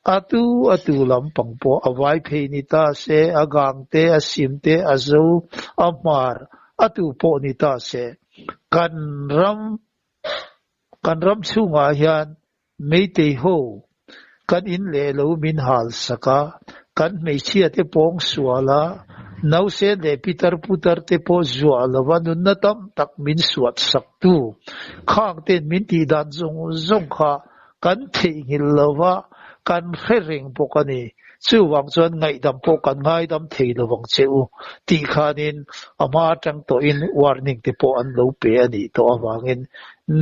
a tu a tu lampang pawh a vai phei ni ta se, a gang te, a sim te, a zo, a hmar, a tu pawh ni ta se, kan ram kan ram chhungah hian. Meitei ho kan in leh lo min hal sak a, kan hmeichhia te pawng sual a, nausen leh pitar putar te pawh zuah lova nunna tam tak min suat sak tu khang ten min tih dan zawng zawng kha kan theihnghilh lova kan hre reng bawk a ni. Chuvang chuan ngaihdam pawh kan ngaidam thei lovang che u tih khanin a hma atang tawhin warning te pawh an lo pe a nih tawh avangin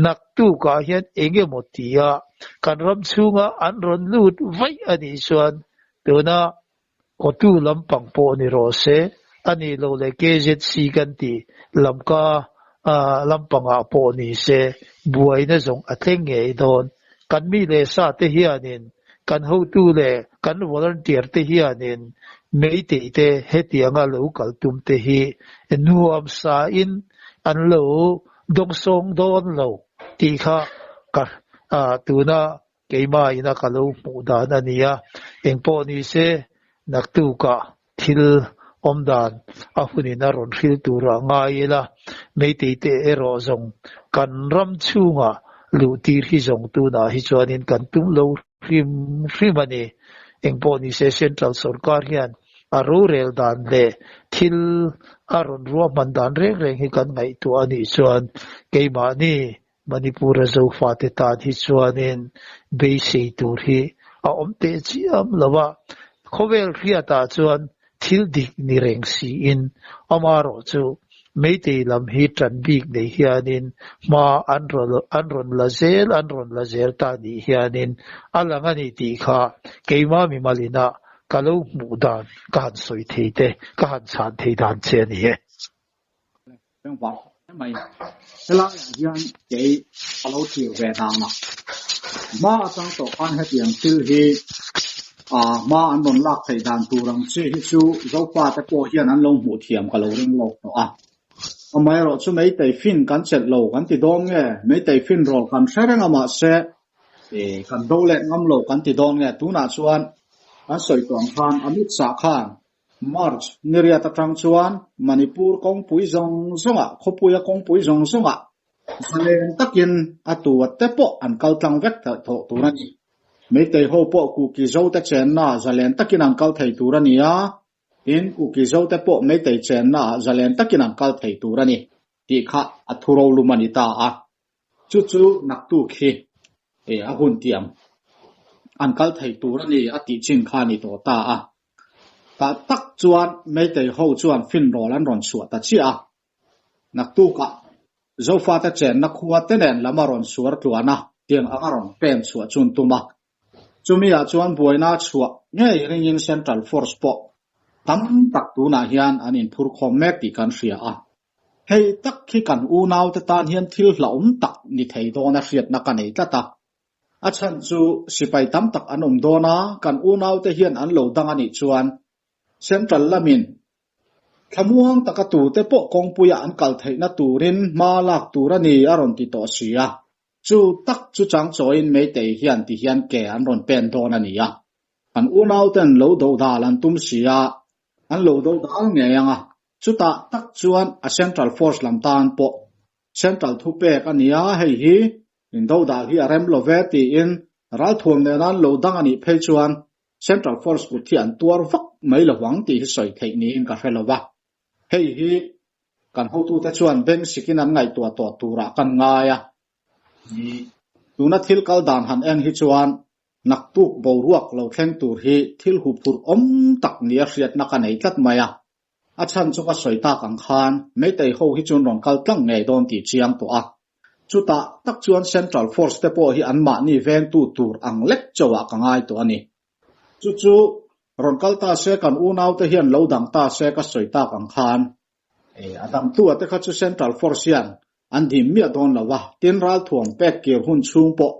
naktukah hian eng emaw tia kan ram chhunga an rawn lut vaih a nih chuan tuna Kotu lampang pawh ni rawh se, a nih loh leh KZC kan tih lamka lampangah pawh ni se, buaina zawng a thleng ngei dawn. Kan mi leh sa te hianin, kan hotu leh kan volunteer te hianin Meitei te hetianga lo kal tum te hi nuam sain an lo dawngsawng dawn lo tih kha ka tuna Keimah ina ka lo hmuh dan a ni a, engpawh ni se naktukah thil awm dan a hunin a rawn hril turah ngai ila, Meitei te erawh zawng kan ram chhungah luh tir hi zawng tunah hi chuanin kan tum lo hrim hrim a ni. Engpawh ni se Central sawrkar hian a rorel dan leh thil a rawn ruahman dan reng reng hi kan ngaihtuah a nih chuan keimahni Manipur-a Zofate tan hi chuanin beisei tur hi a awm teh chiam lo a, khawvel hriatah chuan thil dik ni reng siin amarawh chu Meitei lam hi ṭan bik nei hianin hma an an rawn la zel an rawn la zel ta nih hianin a lang a ni tih kha keimah mimalina ka lo hmuh dan ka han sawi thei te ka han chhan thei dan che a ni e. Engvang hle mai. Helaiah hian kei ka lo thlir ve dan a, hma atang tawh khan hetiang thil hi hma an rawn lak theih dan tur ang chi hi chu Zopa te pawh hian an lo hmuh thiam ka lo ring lawk tawh a. Amaherawh chu Meitei fin kan chelh lo kan ti dawn nge, Meitei fin rawl kan hre reng a mahse kan do leh ngam lo kan ti dawn nge tunah chuan kan sawi tawh ang khan Amit Shah khan March ni riat atang chuan Manipur kawngpui zawng zawngah, khawpuia kawngpui zawng zawngah zalen takin a tu a te pawh an kal tlang vek thawh tur a ni. Meitei ho pawh Kuki Zote chenna zalen takin an kal thei tur a ni a, tin Kuki Zote pawh Meitei chenna ah zalen takin an kal thei tur a ni tih kha a thu rolum a ni ta a. Chu chu naktuk hi a hun tiam an kal thei tur a ni a tih chin kha a ni tawh ta a. Tah tak chuan Meitei ho chuan finrawl an rawn chhuah ta chiah a. Naktukah Zofate chenna khua te nen lam a rawn suar tluan a, tiang ang a rawn pen chhuah chun tum a. Chumi ah chuan buaina chhuah ngei ringin Central Force pawh tam tak tunah hian an inphur khawm mek tih kan hria a. Hei tak hi kan unaute tan hian thil hlauhawm tak ni thei dawna hriatna ka nei tlat a. A chhan chu sipai tam tak an awm dawn a, kan unaute hian an lo dang a nih chuan Central lamin thlamuang taka tute pawh kawngpuia an kal theihna turin hma lak tur a ni a rawn ti tawh si a. Chu tak chu changchawiin Meitei hian ti hian ke an rawn pen dawn a ni a. Kan unauten lo do dal an tum si a, an lo do dal ngei ang a. Chutah tak chuan a Central Force lam tan pawh Central thupek a ni a, hei hi Indo dal hi a rem lo ve tiin ralthuam nena an lo dang a nih phei chuan Central Force kut hi an tuar vak mai lo vang tih hi sawi theih niin ka hre lo va. Hei hi kan hotute chuan beng sikin an ngaihtuah tawh turah kan ngai a. Tuna thil kal dan han en hi chuan naktuk boruak lo thleng tur hi thil huphurh awm tak nia hriatna ka nei tlat mai a. A chhan chu ka sawi tak ang khan Meitei ho hi chuan rawn kal tlang ngei dawn tih chiang tawh a. Chutah tak chuan Central Force te pawh hi anmahni vengtu tur ang lek chauhah ka ngai tawh a ni. Chu chu rawn kal ta se kan unaute hian lo dang ta se ka sawi tak ang khan a dangtu a te kha chu Central Force hian an dim miah dawn lo a, tin ralthuam pek kir hun chhung pawh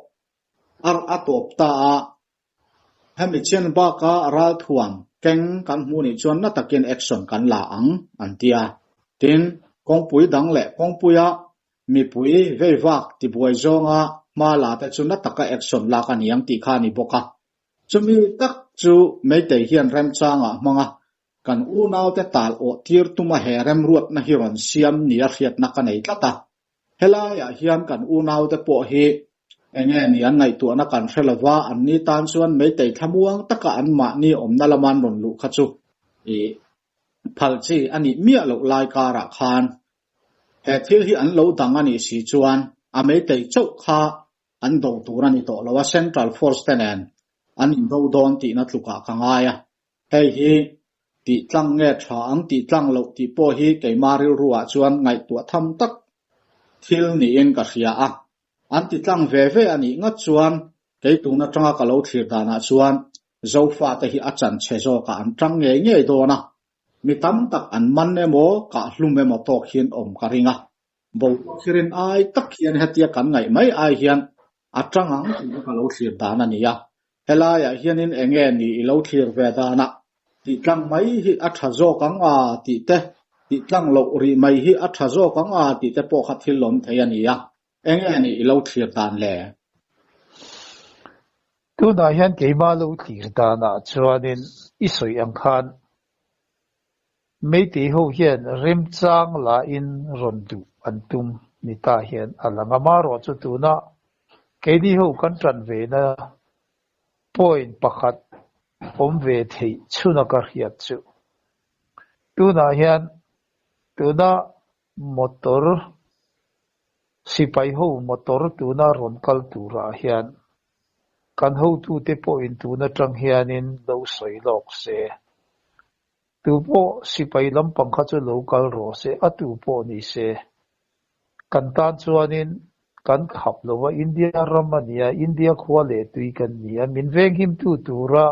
a tawp ta a. Hemi chen baka ralthuam keng kan hmuh nih chuan na takin action kan la ang, an ti a. Tin, kawngpui dang leh kawngpuia mipui veivak tibuai zawnga hma la te chu na taka action lak a ni ang tih kha a ni bawk a. Chumi tak chu Meitei hian remchangah hmanga kan unaute tal awh tir tuma he remruatna hi rawn siam nia hriatna ka nei tlat a. Helaiah hian kan unaute pawh hi. Enge ni an ngaihtuahna kan hre lova, anni tan chuan Meitei thlamuang taka anmahni awmna lama an rawn luh kha chu ih phal chi a nih miah loh lai karah khan he thil hi an lo dang a nih si chuan a Meitei chauh kha an do tur a ni tawh lo a, Central Force te nen an indo dawn tihna tlukah ka ngai a. Hei hi tih tlang nge tha ang tih tlang loh tih pawh hi keimah rilruah chuan ngaihtuah tham tak thil niin ka hria a. An ti tlang ve ve a nih ngat chuan kei tun atanga ka lo thlir danah chuan Zofate hi a chan chhe zawkah an tang ngei ngei dawn a, mi tam tak an man emaw kahhlum emaw tawk hian awm ka ring a. Boruak hirin ai tak hian hetia kan ngaih mai ai hian a tang ang tih hi ka lo thlir dan a ni a. Helaiah hianin eng nge ni i lo thlir ve danah tih tlang mai hi a tha zawk ang a tih te, tih tlang loh rih mai hi a tha zawk ang a tih te pawh kha thil lawm thei a ni a. Eng nge ni i lo thlir dan le? Tunah hian keimah lo thlir danah chuanin i sawi ang khan Meitei ho hian remchang lahin rawn duh an tum ni ta hian a lang a. Amaherawhchu tuna keini ho kan tan ve na point pakhat awm ve theih chhuna ka hriat chu tunah hian tuna motor sipai ho motor tuna rawn kal turah hian kan hotute pawhin tun atang hianin lo sawi lawk se. Tu pawh sipai lampang kha chu lo kal rawh se, a tu pawh ni se. Kan tan chuanin kan khap lo a, India ram a nia, India khua leh tui kan ni a, min venghimtu tura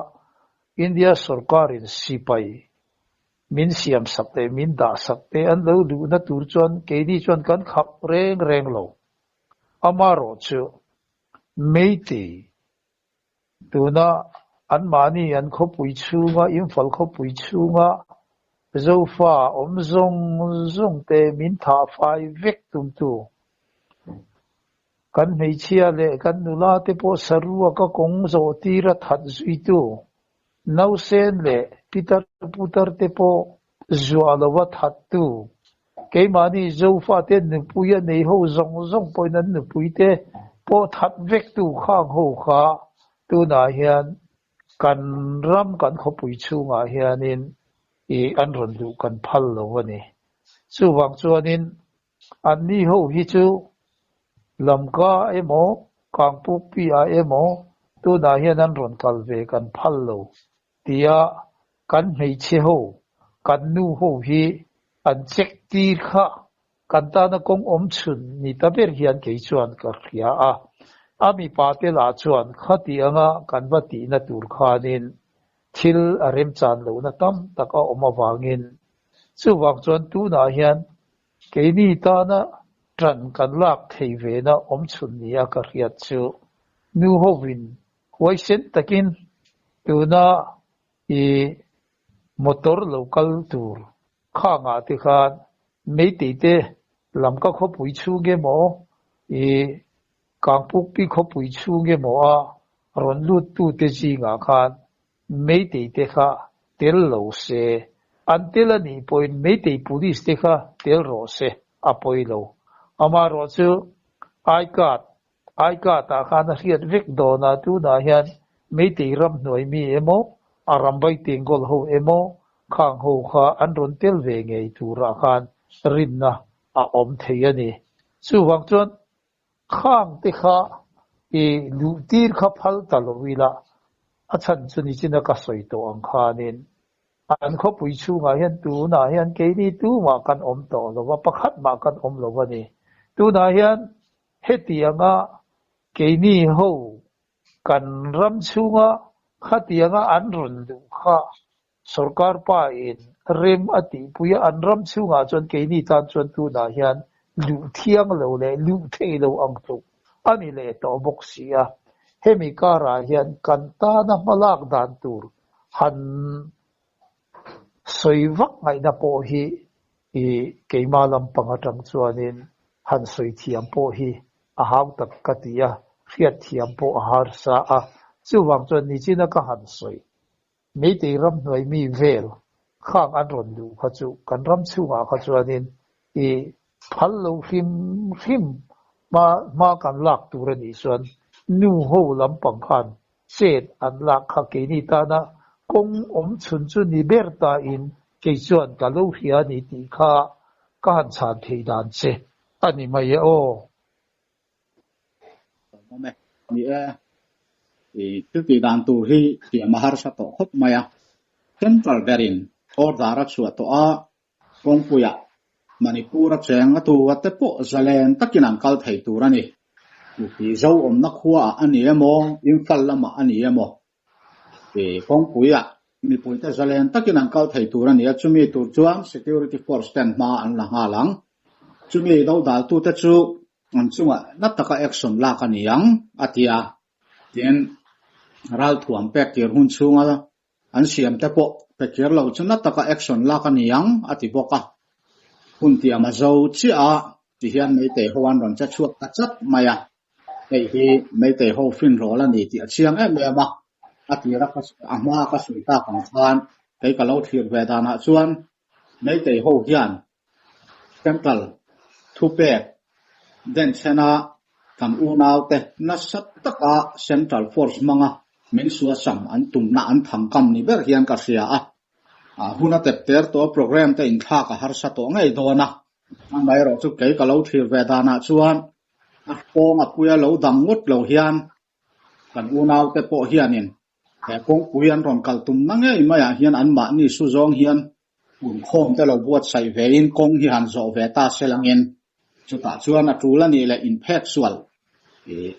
India sorkarin sipai min siamsak leh min dahsak te an lo luhna tur chuan keini chuan kan khap reng reng lo. Amaherawhchu Meitei Tuna anmahni an khawpui chhunga, Imphal khawpui chhunga Zofa awm zawng zawng te min thah fai vek tumtu. Kan hmeichhia leh kan nula te pawh saruak a kawng zawh tir a that zuitu. Nausen leh pitar putar te pawh zuah lova thattu. Keimahni Zofate nupui a nei ho zawng zawng pawhin an nupuite pawh that vektu khang ho kha tunah hian kan ram kan khawpui chhungah hianin ih an rawn duh kan phal lo a ni. Chuvang chuanin anni ho hi chu Lamka emaw Kangpukpi-ah emaw tunah hian an rawn kal ve kan phal lo tia kan hmeichhe ho, kan nu ho hi an check tir kha kan tana kawng awm chhun ni ta ber hian kei chuan ka hria a. A mipa te lah chuan khati anga kan va tihna tur khanin thil a remchan lohna tam tak a awm avangin chuvang chuan tunah hian keini tana ṭan kan lak thei vena awm chhun nia ka hriat chu nu hovin Huaisen takin tuna i motor lo kal tur khangah te khan Meitei te Lamka khawpui chhung emaw i Kangpukpi khawpui chhung emaw a rawn lut tute zingah khan Meitei te kha tel lo se, an tel a nih pawhin Meitei Police te kha tel rawh se a pawi lo. Amaherawhchu I card Aikatah khan a hriat vek dawn a, tunah hian Meitei ramhnuai mi emaw, a rambai tengkawl ho emaw, khang ho kha an rawn tel ve ngei turah khan rinna a awm thei a ni. Chuvang chuan khang te kha i luh tir kha phal ta lo ila, a chhan chu nichina ka sawi tawh ang khanin an khawpui chhungah hian tunah hian keini tumah kan awm tawh lo va, pakhat mah kan awm lo a ni. Tunah hian Hetianga keini ho kan ram chhunga khatianga an rawn duh kha sorkar pa in rem a tihpui a, an ram chhungah chuan keini tan chuan tunah hian luh thiang lo leh luh thei lo ang tluk a ni leh tawh bawk si a. Hemi karah hian kan tana hmalak dan tur han sawi vak ngaihna pawh hi I keimah lampang atang chuanin han sawi thiam pawh hi a hau tak ka ti a, hriat thiam pawh a harsa a. Chuvang chuan nichina ka han sawi, Meitei ramhnuai mi vel khang an rawn luh kha chu kan ram chhungah kha chuanin i phal lo hrim hrim hma hma kan lak tur a nih chuan Nu ho lampang khan chet an lak kha keini tana kawng awm chhun chu ni ber ta in kei chuan ka lo hria a ni tih kha ka han chhan thei dan che a ni mai e aw. Awm e. Ni e, i thil tih dan tur hi thiam a harsa tawh khawp mai a. Central berin order a chhuah tawh a, Kawngpuiah Manipur a cheng a tu a te pawh zalen takin an kal thei tur a ni. Kuki zo awmna khuaah a ni emaw, Imphal lamah a ni emaw, kawngpuiah mipuite zalen takin an kal thei tur a ni a, chumi tur chuan security force ten hma an la nghal ang. Chumi dodaltute chu an chungah na taka action lak a ni ang, a ti a. Tin, ralthuam pek tir hun chhunga An siam te pawh pe kir lo chu na taka action lak a ni ang, a ti bawk a. Hun tiam a zo chiah a, ti hian Meitei ho an rawn che chhuak ta chat mai a. Hei hi Meitei ho finrawl a ni tih a chiang em em a, a tira ka a hmaa ka sawi tak ang khan kei ka lo thlir ve danah chuan Meitei ho hian Central thupek denchhena kan unaute nasa taka Central Force hmanga min suasam an tumna an thangkam ni ber hian ka hria a. Hun a tep ter tawh a, programme te inthlak a harsa tawh ngei dawn a. Amaherawhchu kei ka lo thlir ve danah chuan a kawng a puia lo dang ngawt lo hian kan unaute pawh hianin he kawngpui an rawn kal tumna ngei maiah hian anmahni su zawng hian Punkhawm te lo buatsaih vein kawng hi han zawh ve ta se langin chutah chuan a tul a nih leh inphek sual ih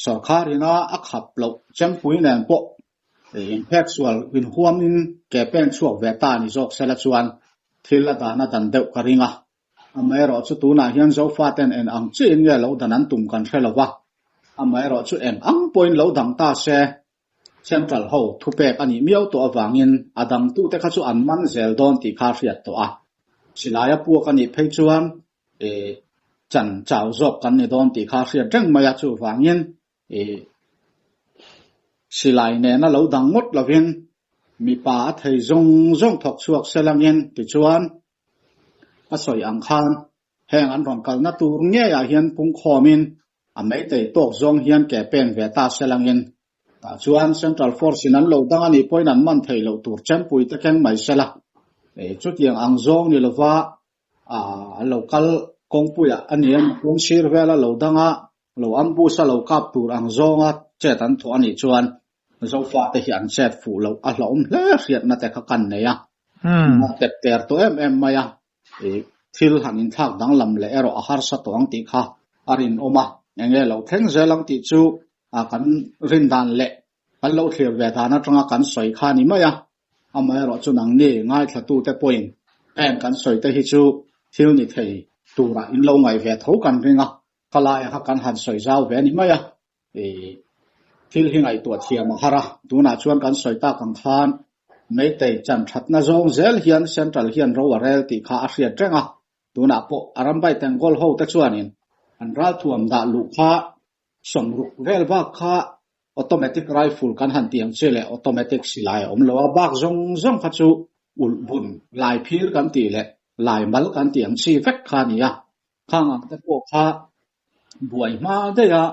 sawrkar ina a khap loh chempui nen pawh ih inphek sual inhuamin ke pen chhuak ve ta ni zawk sela chuan thil a dan a dan deuh ka ring a. Amaherawhchu tunah hian Zofaten en ang chiahin nge lo dan an tum kan hre lo va, amaherawhchu eng ang pawhin lo dang ta se Central ho thupek a nih miau tawh avangin a dangtute kha chu an man zel dawn tih kha a hriat tawh a. Silai a puak a nih phei chuan ih chan chau zawk kan ni dawn tih kha a hriat reng mai a, chuvangin ih silai nena lo dang ngawt lovin mipa a thei zawng zawng thawk chhuak se langin tichuan a sawi ang khan heng an rawn kalna tur ngeiah hian pungkhawmin A meitei tawk zawng hian ke pen ve ta se langin tah chuan Central Force in an lo dang a nih pawhin an man theih loh tur chempui te keng mai se la. Chutiang ang zawng ni lova a lo kal kawngpuiah a ni emaw kawng sir vela lo danga lo ambush a lo kap tur ang zawnga chet an thawh a nih chuan Zofate hi an chet fuh loh a hlauhawm hle hriatna te kha kan nei a. Tep ter tawh em em mai a. Thil han inthlak danglam leh erawh a harsa tawh ang tih kha a rinawm a, eng nge lo thleng zel ang tih chu kan rin dan leh kan lo thlir ve dan atanga kan sawi kha a ni mai a. Amaherawh chu nangni ngaithlatute pawhin heng kan sawi te hi chu thil ni thei turah in lo ngaih ve tho kan ring a, khalaia kha kan han sawi zau ve a ni mai a. Thil hi ngaihtuah thiam a har a, tunah chuan kan sawi tak ang khan Meitei chan thatna zawng zel hian Central hian ro a rel tih kha a hriat reng a, tunah pawh a rambai Tengol ho te chuanin an ralthuam dah luh kha sawmruk vel bak kha automatic rifle kan han tih ang chi leh automatic silai a awm lo a, bak zawng zawng kha chu ulh bun lai phir kan tih leh lai mal kan tih ang chi vek kha a ni a, khang ang te pawh kha Buai hma daih a,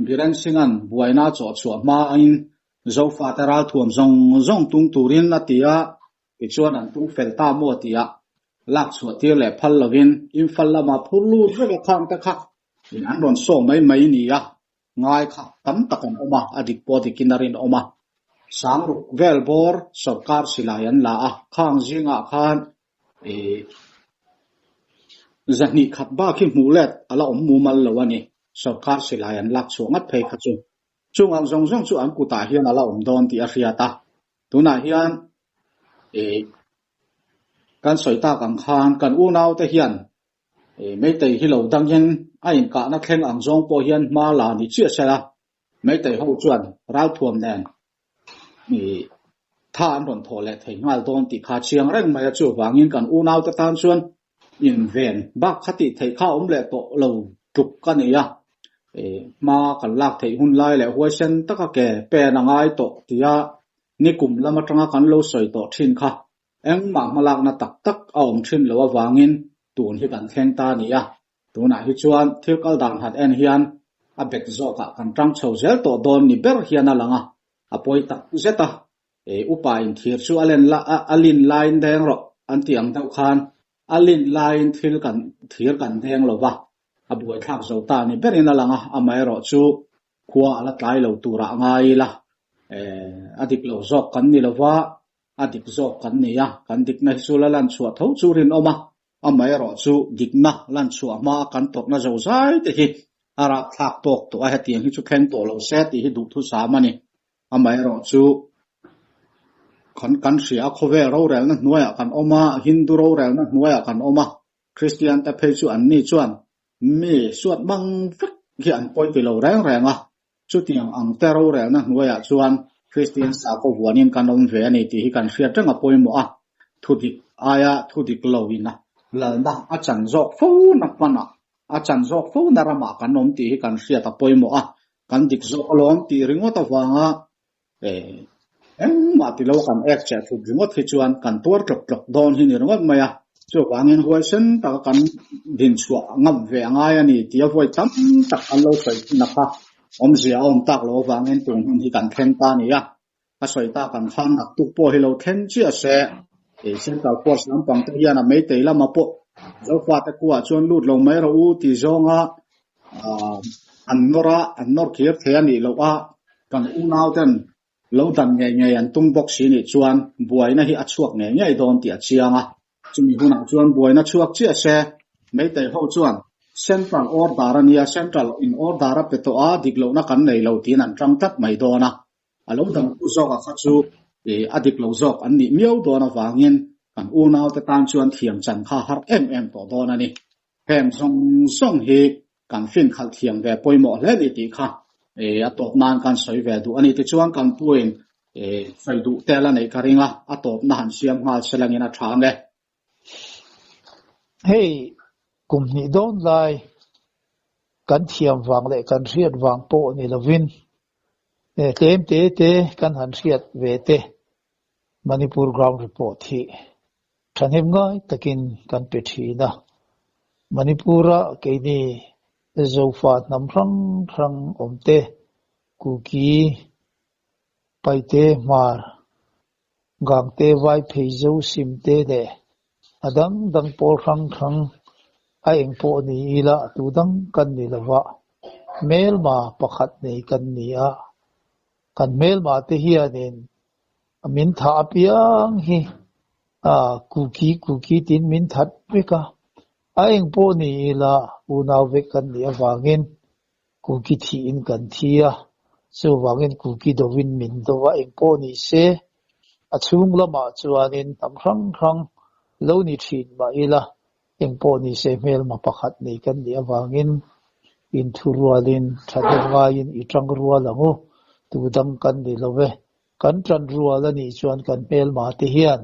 Biren Singh-a'n buaina chawh chhuah hmain Zofate ralthuam zawng zawng tung turin a ti a, tichuan an tung fel ta maw tih a lak chhuah tir leh phal lovin Imphal lama phur lut vek a khang te kha in an rawn saw mai mai ni a, ngai kha tam tak an awm a, a dik pawh dikin a rinawm a. Sangruk vel bawr sawrkar silai an la a, khang zingah khan Zahnih khat bak hi hmuh let a la awm mumal lo a ni. Sawrkar silai an lak chhuah ngat phei kha chu. Chung ang zawng zawng chu an kutah hian a la awm dawn tih a hriat a. Tunah hian kan sawi tak ang khan kan unaute hian Meitei hi lo dangin a inkahna thleng ang zawng pawh hian hma la ni chiah sela Meitei ho chuan ralthuam nen tha an rawn thawh leh thei nghal dawn tih kha chiang reng mai a, chuvangin kan unaute tan chuan inven bak kha tih theih kha awm leh tawh lo tluk ka ni a, hma kan lak theih hun lai leh huaisen taka ke pen a ngai tawh tia nikum lam atanga kan lo sawi tawh thin kha engmah hmalakna tak tak a awm thin loh avangin tun hi kan thleng ta a ni a. Tunah hi chuan thil kal dan han en hian A bet zawkah kan tang chho zel tawh dawn ni ber hian a lang a, a pawi tak zet a. E, upa in thir chu a len la, a lin laiin deng rawh an tih ang deuh khan a lin laiin thil kan thir kan deng lo va, a buaithlak zo ta ni berin a lang a, amaherawhchu khua a la tlai lo turah ngai ila, e, a dik lo zawk kan ni lo va, a dik zawk kan ni a, kan dikna hi chu la lan chhuah tho chu rinawm a, amaherawhchu dikna lan chhuah hmaa kan tawrhna zo zai te hi a rapthlak tawk tawh a, hetiang hi chu thleng tawh lo se tih hi duhthusam a ni. Amaherawhchu kan kan hria a, khawvel rorelna hnuaiah kan awm a, Hindu rorelna hnuaiah kan awm a, Kristian te phei chu anni chuan mi suat mang vek hi an pawi ti lo reng reng a, chutiang ang te rorelna hnuaiah chuan Kristian sakhaw vuanin kan awm ve a ni tih hi kan hriat reng a pawimawh a, thudik aia thudik lo ina lalna a chan zawk fo na hmanah a chan zawk fo na ramah kan awm tih hi kan hriat a pawimawh a, kan dik zawk alawm tih ringawt avanga engmah ti lo kan ek cheh thut ringawt hi chuan kan tuar tlawk tlawk dawn hi ni ringawt mai a. Chuvangin huaisen taka kan dinchhuah ngam ve a ngai a ni tia vawi tam tak an lo sawi thin a kha. Awmzia a awm tak lo avangin tun hun hi kan thleng ta a ni a. A sawi tak ang khan naktuk pawh hi lo thleng chiah se. Central Force lampang te hian a meitei lama pawh Zofate khuaah chuan lut lo mai rawh u tih zawnga an nawr a, an nawr kir thei a nih loh a, kan unau ten lo dan ngei ngei an tum bawk si nih chuan buaina hi a chhuak ngei ngei dawn tih a chiang a. Chumi hunah chuan buaina chhuak chiah se, Meitei ho chuan Central order a nia, Central in order a pe tawh a, dik lohna kan nei lo tiin an tang tlat mai dawn a. A lo dangtu zawkah kha chu a dik lo zawk an nih miau dawn avangin kan unaute tan chuan thiam chan kha har em em tawh dawn a ni. Heng zawng zawng hi kan fin khalh thiam ve pawimawh hle ni tih kha a tawp nan kan sawi ve duh a ni. Tichuan kan puin sawi duh tel a neih ka ring a, a tawpna han siam nghal se langin a tha ang e. Hei kum hnih dawn lai kan thiam vang leh kan hriat vang pawh ni lovin tlem te te kan han hriat ve te Manipur Ground Report hi thahnem ngai takin kan pe thin a. Manipur-a keini Zofa hnam hrang hrang awmte Kuki, Paite, Hmar, Gangte, Vaiphei, Zosim te leh a dang dang pawl hrang hrang a eng pawh ni ila tu dang kan ni lova, hmelma pakhat nei kan ni a. Kan hmelma te hianin min thah apiang hi Kuki Kuki tiin min that vek a, a eng pawh ni ila unau vek kan nih avangin Kuki thihin kan thi a, chuvangin Kuki dovin min do a, eng pawh ni se a chhung lamah chuanin hnam hrang hrang lo ni thin mah ila Eng pawh ni se hmelma pakhat nei kan nih avangin inthurualin thahnem ngaiin i tang rual ang u, tu dang kan ni lo e. Kan tan rual a nih chuan kan hmelma te hian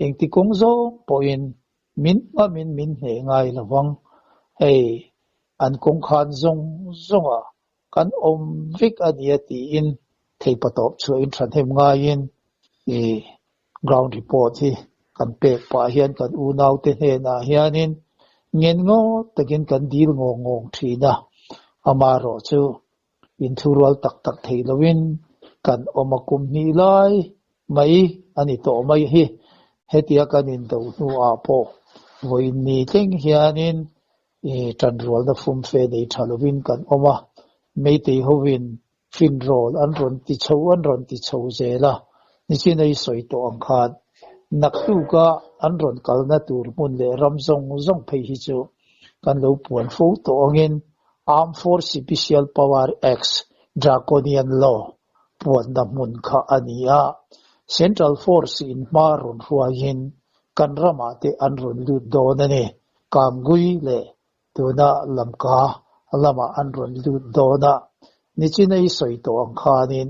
engti kawng zawng pawhin min ngamin min hneh ngai lo vang. Hei an kawngkhan zawng zawngah kan awm vek a nia tiin theipatawp chhuahin thahnem ngaiin i ground report hi kan pek pah hian kan unaute hnenah hianin ngen ngawt takin kan dil ngawng ngawng thin a, amaherawh chu inthurual tak tak thei loin kan awm a kum hnih lai mai a ni tawh mai hi. Hetia kan indo hnuah pawh vawiin ni thleng hianin i tanrualna fumfe nei tha lovin kan awm a, Meitei hovin finrawl an rawn ti chho an rawn ti chho zel a, nichin ei sawi tawh ang khan naktuka an rawn kalna tur hmun leh ram zawng zawng phei hi chu kan lo puan fo tawh angin Armed Force Special Power Acts Draconian Law puanna hmun kha a ni a, Central Force in hma rawn hruaiin kan ramah te an rawn lut dawn a ni. Kangui leh tuna Lamka lamah an rawn lut dawn a, nichin a i sawi tawh ang khanin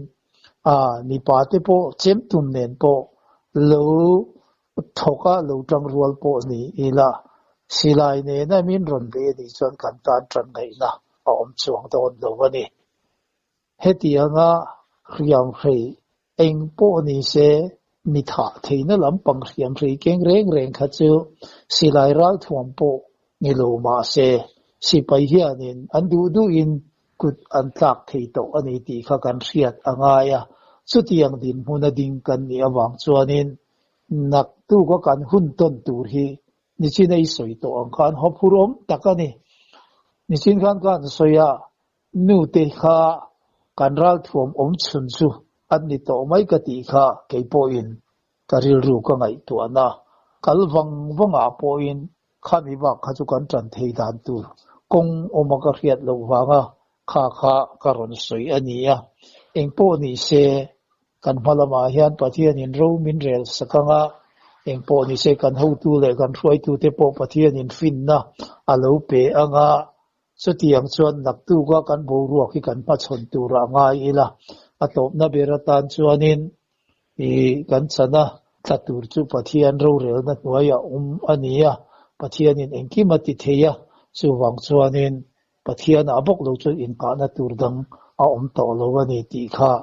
a mipa te pawh chem tum nen pawh lo thawk a, lo tang rual pawh ni ila silai nena min rawn bei a nih chuan kan tan tan ngaihna a awm chuang dawn lo a ni. Hetianga hriamhrei eng pawh ni se mi thah theihna lampang hriamhrei keng reng reng kha chu silai ralthuam pawh ni lo mah se sipai hianin an duh duhin kut an tlak thei tawh a ni tih kha kan hriat a ngai a. Chutiang dinhmuna ding kan nih avang chuanin naktuka kan hun tawn tur hi nichin a i sawi tawh ang khan hawphur awm tak a ni. Nichin khan ka han sawi a, nute kha kan ralthuam awm chhun chu an ni tawh mai ka tih kha kei pawhin ka rilru ka ngaihtuahna kal vang vangah pawhin Khami bak kha chu kan ṭan thei dan tur kawng awma ka hriat loh vanga kha kha ka rawn sawi a ni a. Engpawh ni se, kan hma lamah hian Pathianin ro min rel sak anga, engpawh ni se kan hotu leh kan hruaitute pawh Pathianin finna a lo pe anga, chutiang chuan naktuka kan boruak hi kan hmachhawn turah ngai ila, a tawpna ber atan chuanin I kan chana tla tur chu Pathian rorelna hnuaiah awm a ni a, Pathianin engkim a ti thei a, chuvang chuanin Pathianah bawk lo chuan inkahna tur dang a awm tawh lo a ni tih kha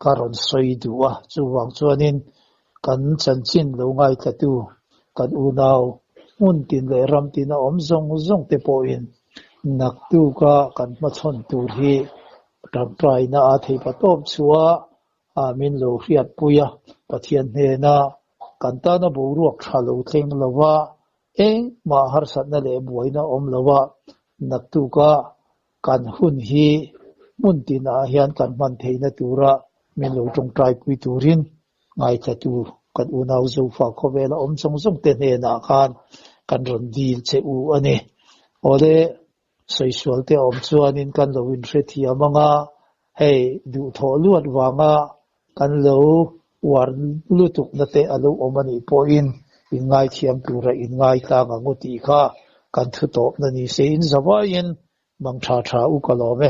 ka rawn sawi duh a. Chuvang chuanin kan chanchin lo ngaithlatu kan unau hmun tin leh ram tin a awm zawng zawng te pawhin naktuka kan hmachhawn tur hi tangkaina a theihpatawp chhuah a min lo hriatpui a, Pathian hnena kan tana boruak tha lo thleng lova, engmah harsatna leh buaina awm lova naktuka kan hun hi hmun tinah hian kan hman theihna tura min lo tawngtaipui turin ngaithlatu kan unau Zofa khawvela awm zawng zawng te hnenah khan kan rawn dil che u a ni. Awle. Sawi te awm chuanin kan lo inhrethiam ang a, hei duhthawh luat vanga kan lo uar lutukna te a lo awm a nih pawhin inngaithiam tura inngaitlang ang u tih kha kan thu tawpna ni se in zavaiin mang tha tha u ka lawm e.